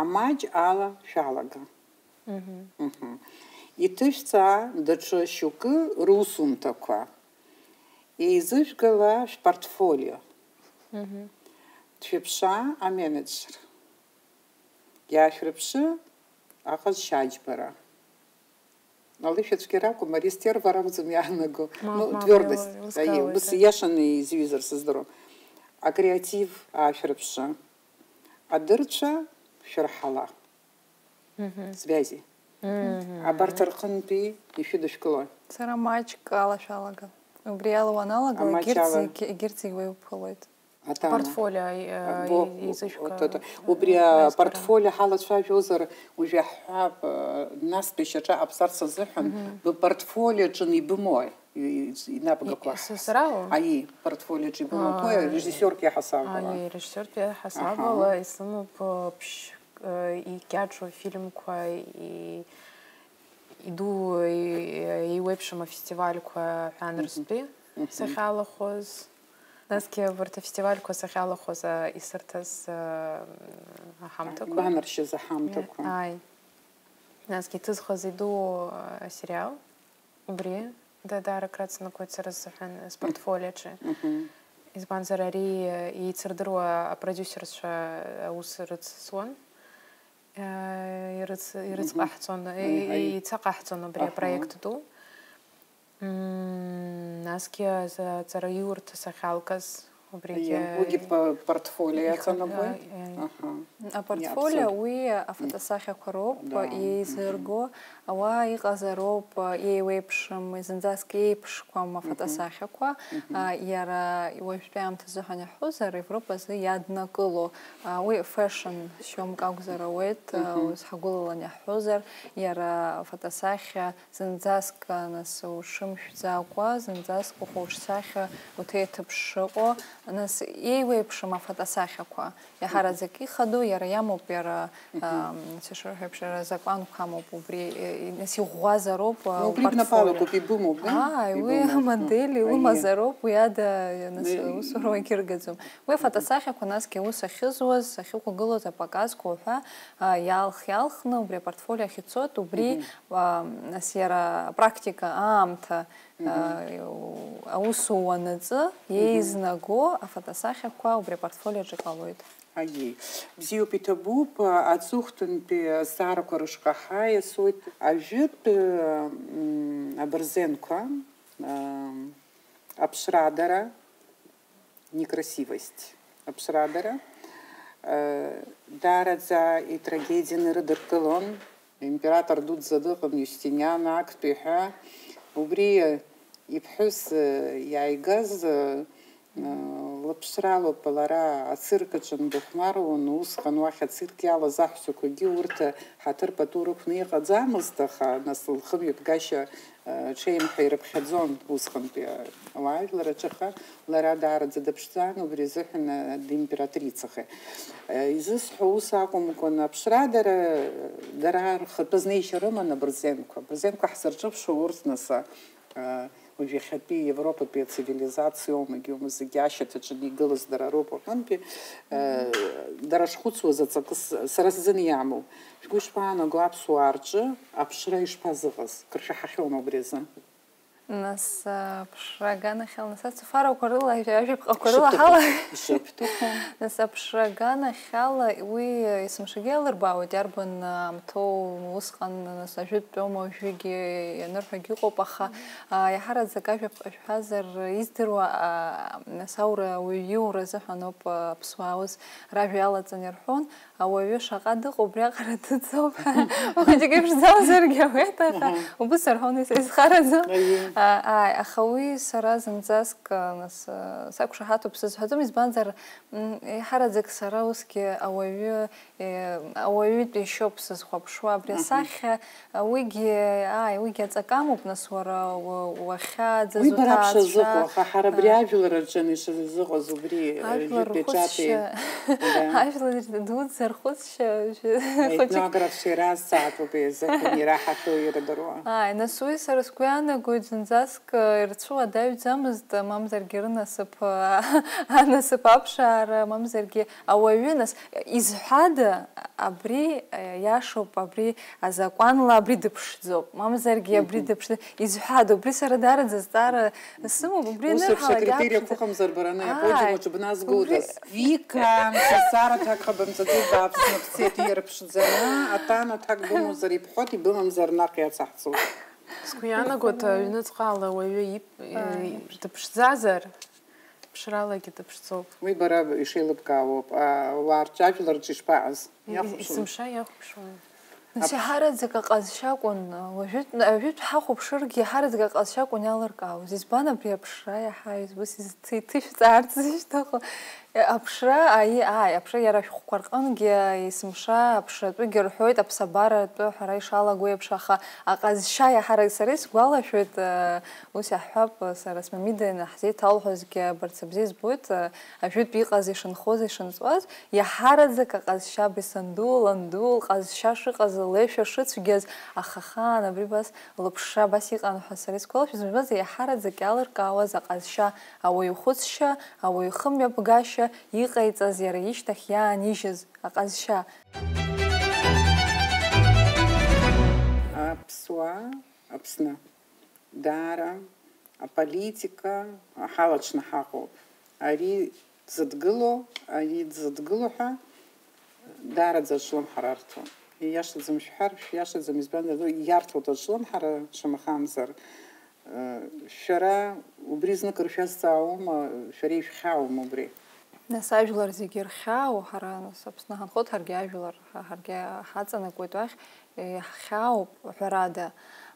Амаҷ ала шәалага. Мгм. Мгм. Иҭышәҵаа даҽа шьоукы русумҭақәа. Еизыжәгала шәпортфолио. Мгм. Дшәыԥшаа аменеджер. Иаашәрыԥшы аҟазшьа аџьбара. Алышәацәгьа ракәым, ари стерва ракәӡам иаанаго. Мап, Ну, мап, твердость. иала-, Аиеи, еилыскаауеит, убыс да. Ииашаны изҩызар сыздыруам. Акреатив аашәрыԥшы. Адырцәа шәырҳала. Мгм. Связи. Мгм. Абарҭ рҟынтәи ишәыдышәкылои? Сара маҷк ала шәалага. Убри ала уаналага, Амаҷ егьырҭ ала. Зегь, егьырҭ зегь уеиуԥылоит. Атама. Портфолио, э, А, бо-, и-, изышәкы-, то-, то-, э, убри аиҿкаара. Апортфолио ҳалацәажәозар, уажәы иаҳҳәап, э, настәи шьаҿа ҟабҵарц азыҳәан, Мгм. Быпортфолио аҿы ибымои? И-, и-, инапгақәа И-, с-, сара? Аиеи, портфолиоҿы ибымоуп, Аа, режиссиортә иаҳасабала. Аиеи, режиссиортә иаҳасабала Аҳа. Исымоуп, э, ԥшь-, э, икьаҿу афильмқәа, и-, иду, и-, еиуеиԥшым афестивальқәа ҳәаанырцәтәи Мгм. Мгм. сахьалахәыз. Насгьы абарҭ афестивальқәа сахьалахәыз, а, исырҭаз, а, аҳамҭақәа. Банаршьыз аҳамҭақәа. Ааи. Насгьы иҭызхыз иду, а, асериал. Убри, да, даара акраҵанакуеит сара сзыҳәан, спортфолиоҿы. Мгм. Избанзар, ари, еицырдыруа апродиусерцәа аус рыцысуан. Э, ирыц-, Мгм. ирыцҟаҳҵон, э, Аиҳа. Еицаҟаҳҵон абри Аҳа. Апроект ду. М, насгьы азы аҵараиурҭа сахьалгаз, убригьы Аиеи, уигьы п-, портфолио иха-, иаҵанакуеит? Аи, аи. Аҳа. Апортфолио Иаԥҵан. Уи афотосахьақәа роуп, Да. Еизырго, Мгм. Ауаа иҟазароуп, еиуеиԥшым, зынӡаск еиԥшқәам Мгм. Афотосахьақәа. Мгм. А, иара уажәтәи аамҭа азыҳәан иаҳҳәозар, Европа азы иаднакыло, а, уи фешн шьомк акәзар ауеит, а, Мгм. Ус ҳагәылалан иаҳҳәозар, иара афотосахьа зынӡаск, а, нас, ушымшәӡакәа, зынӡаск ухәылҽсахьа уҭеиҭыԥш шыҟоу, Нас еиуеиԥшым афотосахьақәа, иаҳараӡак ихадоу иара иамоуп, иара, ам, сышырҳәо еиԥш, иара азакәанқәа амоуп, убри, э, нас иӷәӷәазароуп, а, Ну, убри упортфолио. Бнапалақәоуп, ибымоуп, да? Ааи, уи Ибымоуп. Амодели Аиеи. Илымазароуп, уи ада, нас, Аиеи. Усура уагьыргаӡом. Уи афотосахьақәа насгьы аус ахьызуаз, ахьықәгылоз, аполказқәа уҳәа, а, иалх-, иалхны убри апортфолио ахь ицот, убри, а, нас иара апрактика аамҭа, а, аусуа уанаҵы еизнаго афотосахьақәа убри апортфолио аҿы иҟалоит. Аиеи. Бзиоуп, иҭабуп, аҵыхәтәантәи азҵаарақәа рышҟа ҳаиасуеит. Ажәытә, м, абырзенқәа, м, аԥшрадара, некрасивость, аԥшрадара, э, даараӡа итрагедианы ирыдыркылон. Император дуӡӡа дыҟан, Иустиниан актәи ҳәа. Убри, э, иԥҳәыс, э, иааигаз, э, э, лыԥшралоуп, лара ацирк аҿы дыхәмаруан, усҟан уахь ацирк иалаз аҳәсақәагьы урҭ, э, ҳаҭыр пату рықәны иҟаӡамызт, аха нас лхымҩаԥгашьа, э, ҽеим ҳәа ирыԥхьаӡон усҟантәи, э, ауаажәлар аҿы, аха лара даараӡа дыԥшӡан, убри азыҳәан, э, димператрицахеит. Э, изысҳәо ус акәымкәан, аԥшра дара, дара рхатәы знеишьа рыман абырзенқәа. Абырзенқәа ҳзырҿыԥшуа урҭ нас, э, уажә иахьатәи Европатәи ацивилизациа оумагьы оума зегьы ашьаҭаҿы игылаз дара роуп аҟынтәи, э, дара шхәыцуаз аҵакы с-, сара сзын иамоу. Шәгәы ишԥаанаго аԥсуаа рҿы аԥшра ишԥазыҟаз? Кыр шәаҳахьоума убри азы? Нас, а, аԥшра аганахьала, нас ацәафарақәа рыла, ажәа-, ажәаԥҟақәа рыла ҳала. Ишыбҭаху, ишыбҭаху. Нас аԥшра аганахьала уи, а, есымшагьы иалырбаауеит, иарбан, а, аамҭоу усҟан, нас ажәытәтәоума, уажәыгьы ианырҳәогьы ыҟоуп, аха, а, иаҳараӡак ажәаԥҟа шәҳәазар, издыруа, а, нас аура, ауаҩы иура азыҳәан ауп, а, аԥсуаа ус ражәа иалаҵаны ирҳәон. Ауаҩы шаҟа дыҟоу убриаҟара дыӡоуп ҳәа, хәыҷык иԥшӡамзаргьы ауеит, аха убыс рҳәон, исхараӡам. Аиеи. А, ааи, аха уи сара зынӡаск, а, нас, а, сақәшаҳаҭуп сызҳәаӡом, избанзар, м, еиҳараӡак сара усгьы ауаҩы, е, ауаҩытәи шьоуп сызхәаԥшуа абри асахьа, Уигьы, ааи, уигьы аҵакы амоуп, нас, уара у-, уахьааӡаз, уи бара уҭаацәа, бшазыҟоу, аха ҳара абри а, ажәлар рҿы ишазыҟаз убри, э, ажәлар жәытәи ҿатәи, рхәыцшьа, да, ажәлар дуӡӡа рхәыцшьа, жә-, хәыҷык. Аетнографцәа иразҵаатәуп еизакны ираҳахьоу ирдыруа. Ааи, нас уи сара сгәы иаанагоит, зынӡаск, э, ирцәыуадаҩӡамызт, мамзаргьы рынасыԥ, э, анасыԥ аԥшаара, мамзаргьы Ауаҩы, нас, изҳәада абри, э, иашоуп, абри азакәанла абри дыԥшӡоуп, мамзаргьы абри дыԥшӡоуп, изҳәада? Убри сара даараӡа азҵаара сымоуп, убри ус еиԥш анырҳалак акритериақәа аԥшӡа. Ыҟамзар, бара, ани, аподиум аҿы бназгодаз? Убри Вика, сасара аҭак ҟабымҵаӡеит, бааԥсны бцеит, ирԥшӡаны, атан аҭак бымоузар ибҳәоит, ибымамзар наҟ иацаҳҵоит. Сгәы иаанагоит, аҩныҵҟала ауаҩы ип-, Ааи. Дыԥшӡазар, Ԥшралагьы дыԥшӡоуп. Уи бара ишеилыбкаауоуп. А, уаа рҿы, ажәлар рҿы ишԥаҟаз? Иахәаԥшуан. Есымша иахәаԥшуан. Нас иаҳараӡак аҟазшьа акәын, уажәытә, ажәытә ҳахәаԥшыргьы, иаҳараӡак аҟазшьа акәын иалыркаауаз. Избан абри аԥшра иаҳа ус изҭ-, иҭышәҵаарц зышьҭаху? Аԥшра, аи, ааи, аԥшра иара ашәҟәқәа рҟынгьы есымша аԥшратәыгьы рҳәоит, аԥсабаратәы ҳәара ишалаго еиԥш, аха аҟазшьа иаҳарак сара исгәалашәоит, Ус иаҳҳәап, сара смамида ианаҳзеиҭалҳәозгьы, абарҭ са бзиа избоит, ажәытә иҟаз, ишынхоз, ишынҵуаз, иаҳараӡак аҟазшьа абри санду, ланду, лҟазшьа шыҟаз, леишәа шыцәгьаз, аха ахаан абри абас лыԥшра абас иҟан ҳәа сара исгәалашәоит, зынӡа иаҳараӡак иалыркаауаз аҟазшьа, ауаҩы ихәыцшьа, ауаҩы ихымҩаԥгашьа, иҟаиҵаз, иара ишьҭахь иаанижьыз аҟазшьа. Аԥсуаа, Аԥсны. Даара аполитика ҳалаҽны ҳаҟоуп. Ари дзыдгыло, ари дзыдгыло ҳәа даараӡа аҿлымҳара арҭон. Ииашаӡам шәҳәар, шәиашаӡам, избанзар, иарҭоит аҿлымҳара, шамахамзар, э, шәара убри знык ршәазҵаауама, шәара ишәхьааума убри? Нас ажәлар зегьы ирхьаау, ҳара, нас, Аԥсны ҳанхоит, ҳаргьы ажәлар, ҳа-, ҳаргьы ҳаҵанакуеит уахь. Иаҳхьаауп, ҳәарада,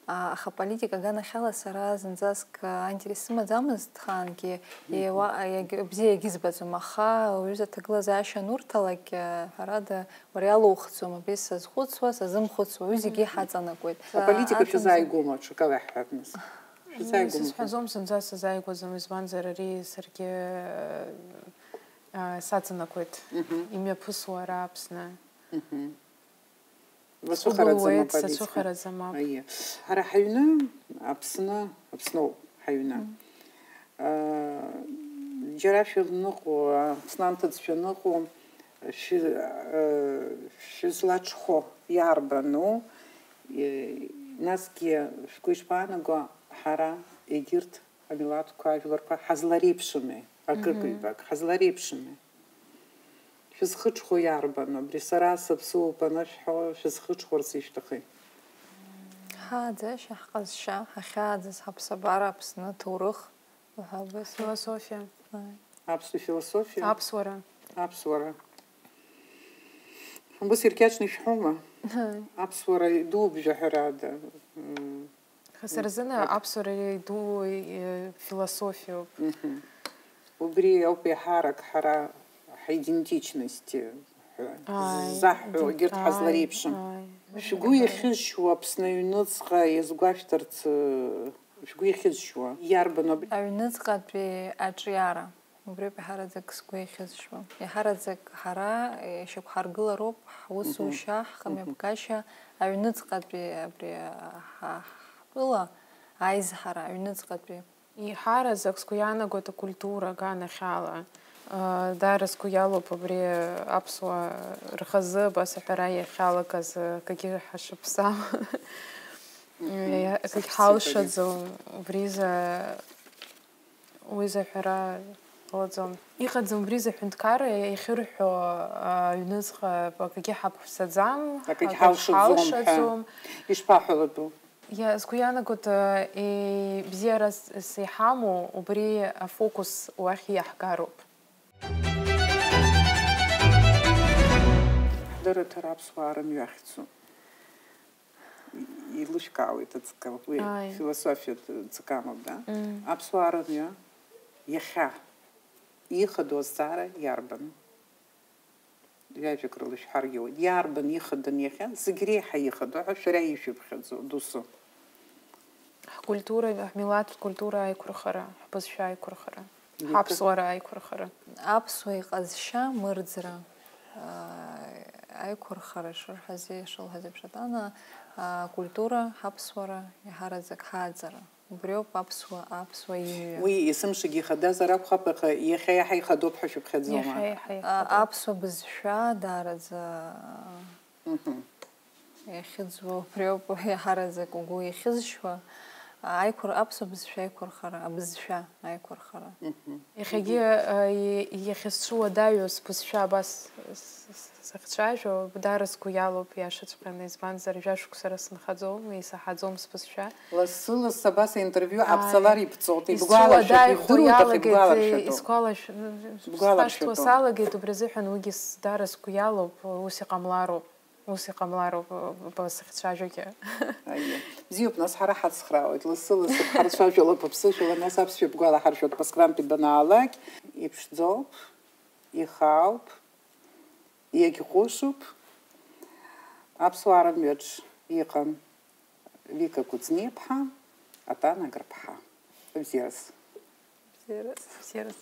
а, аха политика аганахьала сара зынӡаск аинтерес сымаӡамызт хаангьы, иуа-, иагь-, бзиа иагьызбаӡом, аха уҩыза аҭагылазаашьа анурҭалак, а, ҳәарада, уара иалоухӡом, абри сазхәыцуа, сазымхәыцуа, уи зегьы иҳаҵанакуеит. Аполитика аҵанӡа- шәызааигәоума, ҽакала иаҳҳәап, нас? Шәызааигәоума? Сызҳәаӡом, зынӡа сызааигәаӡам, избанзар, ари саргьы Саҵанакуеит имҩаԥысуа ара Аԥсны. Лацәыхараӡам Сгәыбылуеит, аполитика. Сацәыхараӡам, аап. Аиеи. Ҳара ҳаҩны Аԥсны, Аԥсноуп ҳаҩны. Аа, џьара шәаныҟоу, Аԥсны анҭыҵ шәаныҟоу, шәы-, аа, шәызлаҽхәо иарбану? Е, насгьы шәгәы ишԥаанаго, ҳара егьырҭ амилаҭқәа, ажәларқәа ҳазлареиԥшыми, акык-ҩбак ҳазлареиԥшыми? Шәызхыҽхәо иарбану? Абри сара саԥсыуоуп анышәҳәо, шәызхыҽхәарц ишәҭахи? Ҳааӡашьа, ҳҟазшьа, ҳахьааӡаз, ҳаԥсабара, Аԥсны, аҭоурых, уҳәа абас. Философиа. Ааи. Аԥсуа философиа? Аԥсуара. Аԥсуара. Убас иркьаҿны ишәҳәома? Ааи. Аԥсуара идууп, жәаҳәарада. М, Сара сзы аԥсуара иду, э, философиоуп. Мгм. Убри ауп еиҳарак ҳара ҳидентичность ҳәа Ааи, ззаҳҳәо, иден- егьырҭ ааи, ҳазлареиԥшым. Ааи. Шәгәы иахьызшьуа Аԥсны аҩныҵҟа иазгәашәҭарц, э, шәгәы иахьызшьуа иарбану абри? Аҩныҵҟатәи аҿиара. Убриоуп иаҳараӡак сгәы иахьызшьуа. Иаҳараӡак ҳара ишьақәҳаргылароуп ҳусушьа, ҳхымҩаԥгашьа, аҩныҵҟатәи абри ҳа-, ҳтәыла аизҳара аҩныҵҟатәи. Еиҳараӡак сгәы иаанагоит акультура аганахьала. Даара сгәы иалоуп абри аԥсуаа рхазы абас аҳәара иахьалагаз акгьы ҳашыԥсам. Акгьы ҳалшаӡом, убризы уи заҳәара ҟалаӡом. Иҟаӡам убризы аҳәынҭқарра иахьырҳәо аҩныҵҟа акгьы ҳаԥсаӡам, Акгьы акгьы ҳалшаӡом ҳәа. ҳалшаӡом. Ишԥаҳәалатәу? Иа-, сгәы иаанагоит, э, бзиарас иҳамоу убри афокус уахь иаҳгароуп. Ҳдырраҭара аԥсуаа рымҩа ахьцо. Илышәкаауеит аҵкы. Уи Ааи. Философиа ҵакы амоуп, да? Аԥсуаа рымҩа иахьа ихадоу азҵаара иарбан? Ҩажәак рыла шәҳаргьоит. Иарбан ихадам иахьа? Зегь реиҳа ихадоу ҳәа шәара ишәыԥхьаӡо, досу. Ҳкультура, ҳмилаҭтә культура аиқәырхара, ҳбызшәа аиқәырхара, ҳаԥсуара аиқәырхара. Аԥсуа иҟазшьа мырӡра, аа, аиқәырхара шырҳәаз, ишылҳәаз еиԥш, атәана, аа, акультура, ҳаԥсуара, иаҳараӡак ҳааӡара. Убриоуп аԥсуа, аԥсуа имҩа. Уи есымшагьы ихадазар акәхап, аха иахьа иаҳа ихадоуп ҳәа шәыԥхьаӡома? Иахьа, иаҳа А, ихадоуп. Аԥсуа бызшәа даараӡа иахьыӡуа убриоуп, иаҳараӡак угәы иахьызшьуа, аиқәыр-, аԥсуа бызшәа аиқәырхара, абызшәа аиқәырхара. Иахьагьы, э, и-, иахьысцәуадаҩу сбызшәа абас с-, с-, сахьцәажәо, даара сгәы иалоуп, иашаҵәҟьаны, избанзар, жәашықәса рыла сынхаӡом, исаҳаӡом сбызшәа. Лассы-лассы абас аинтервиу Ааи. ҟабҵалар ибҵоит, ибгәаларшәоит, Исцәуадаҩхо ибдыруеит, аха иалагеит, ибгәаларшәатәуп. исгәалашә-, Бгәаларшәатәуп. схашҭуа салагеит, убри азыҳәан уигьы с-, даара сгәы иалоуп, ус иҟамлароуп, ус иҟамлароуп, ба сахьцәажәогьы. Аиеи. Бзиоуп, нас ҳара ҳацхраауеит, лассы-лассы ҳарцәажәалап аԥсышәала, нас аԥсшәа бгәалаҳаршәоит, Москвантәи банаалак, иԥшӡоуп, ихаауп, иагьҟәышуп. Аԥсуаа рымҩаҿ иҟан Вика Кәыҵниаԥҳа, Атана Гарԥҳа. Бзиарас. Бзиарас. Бзиарас.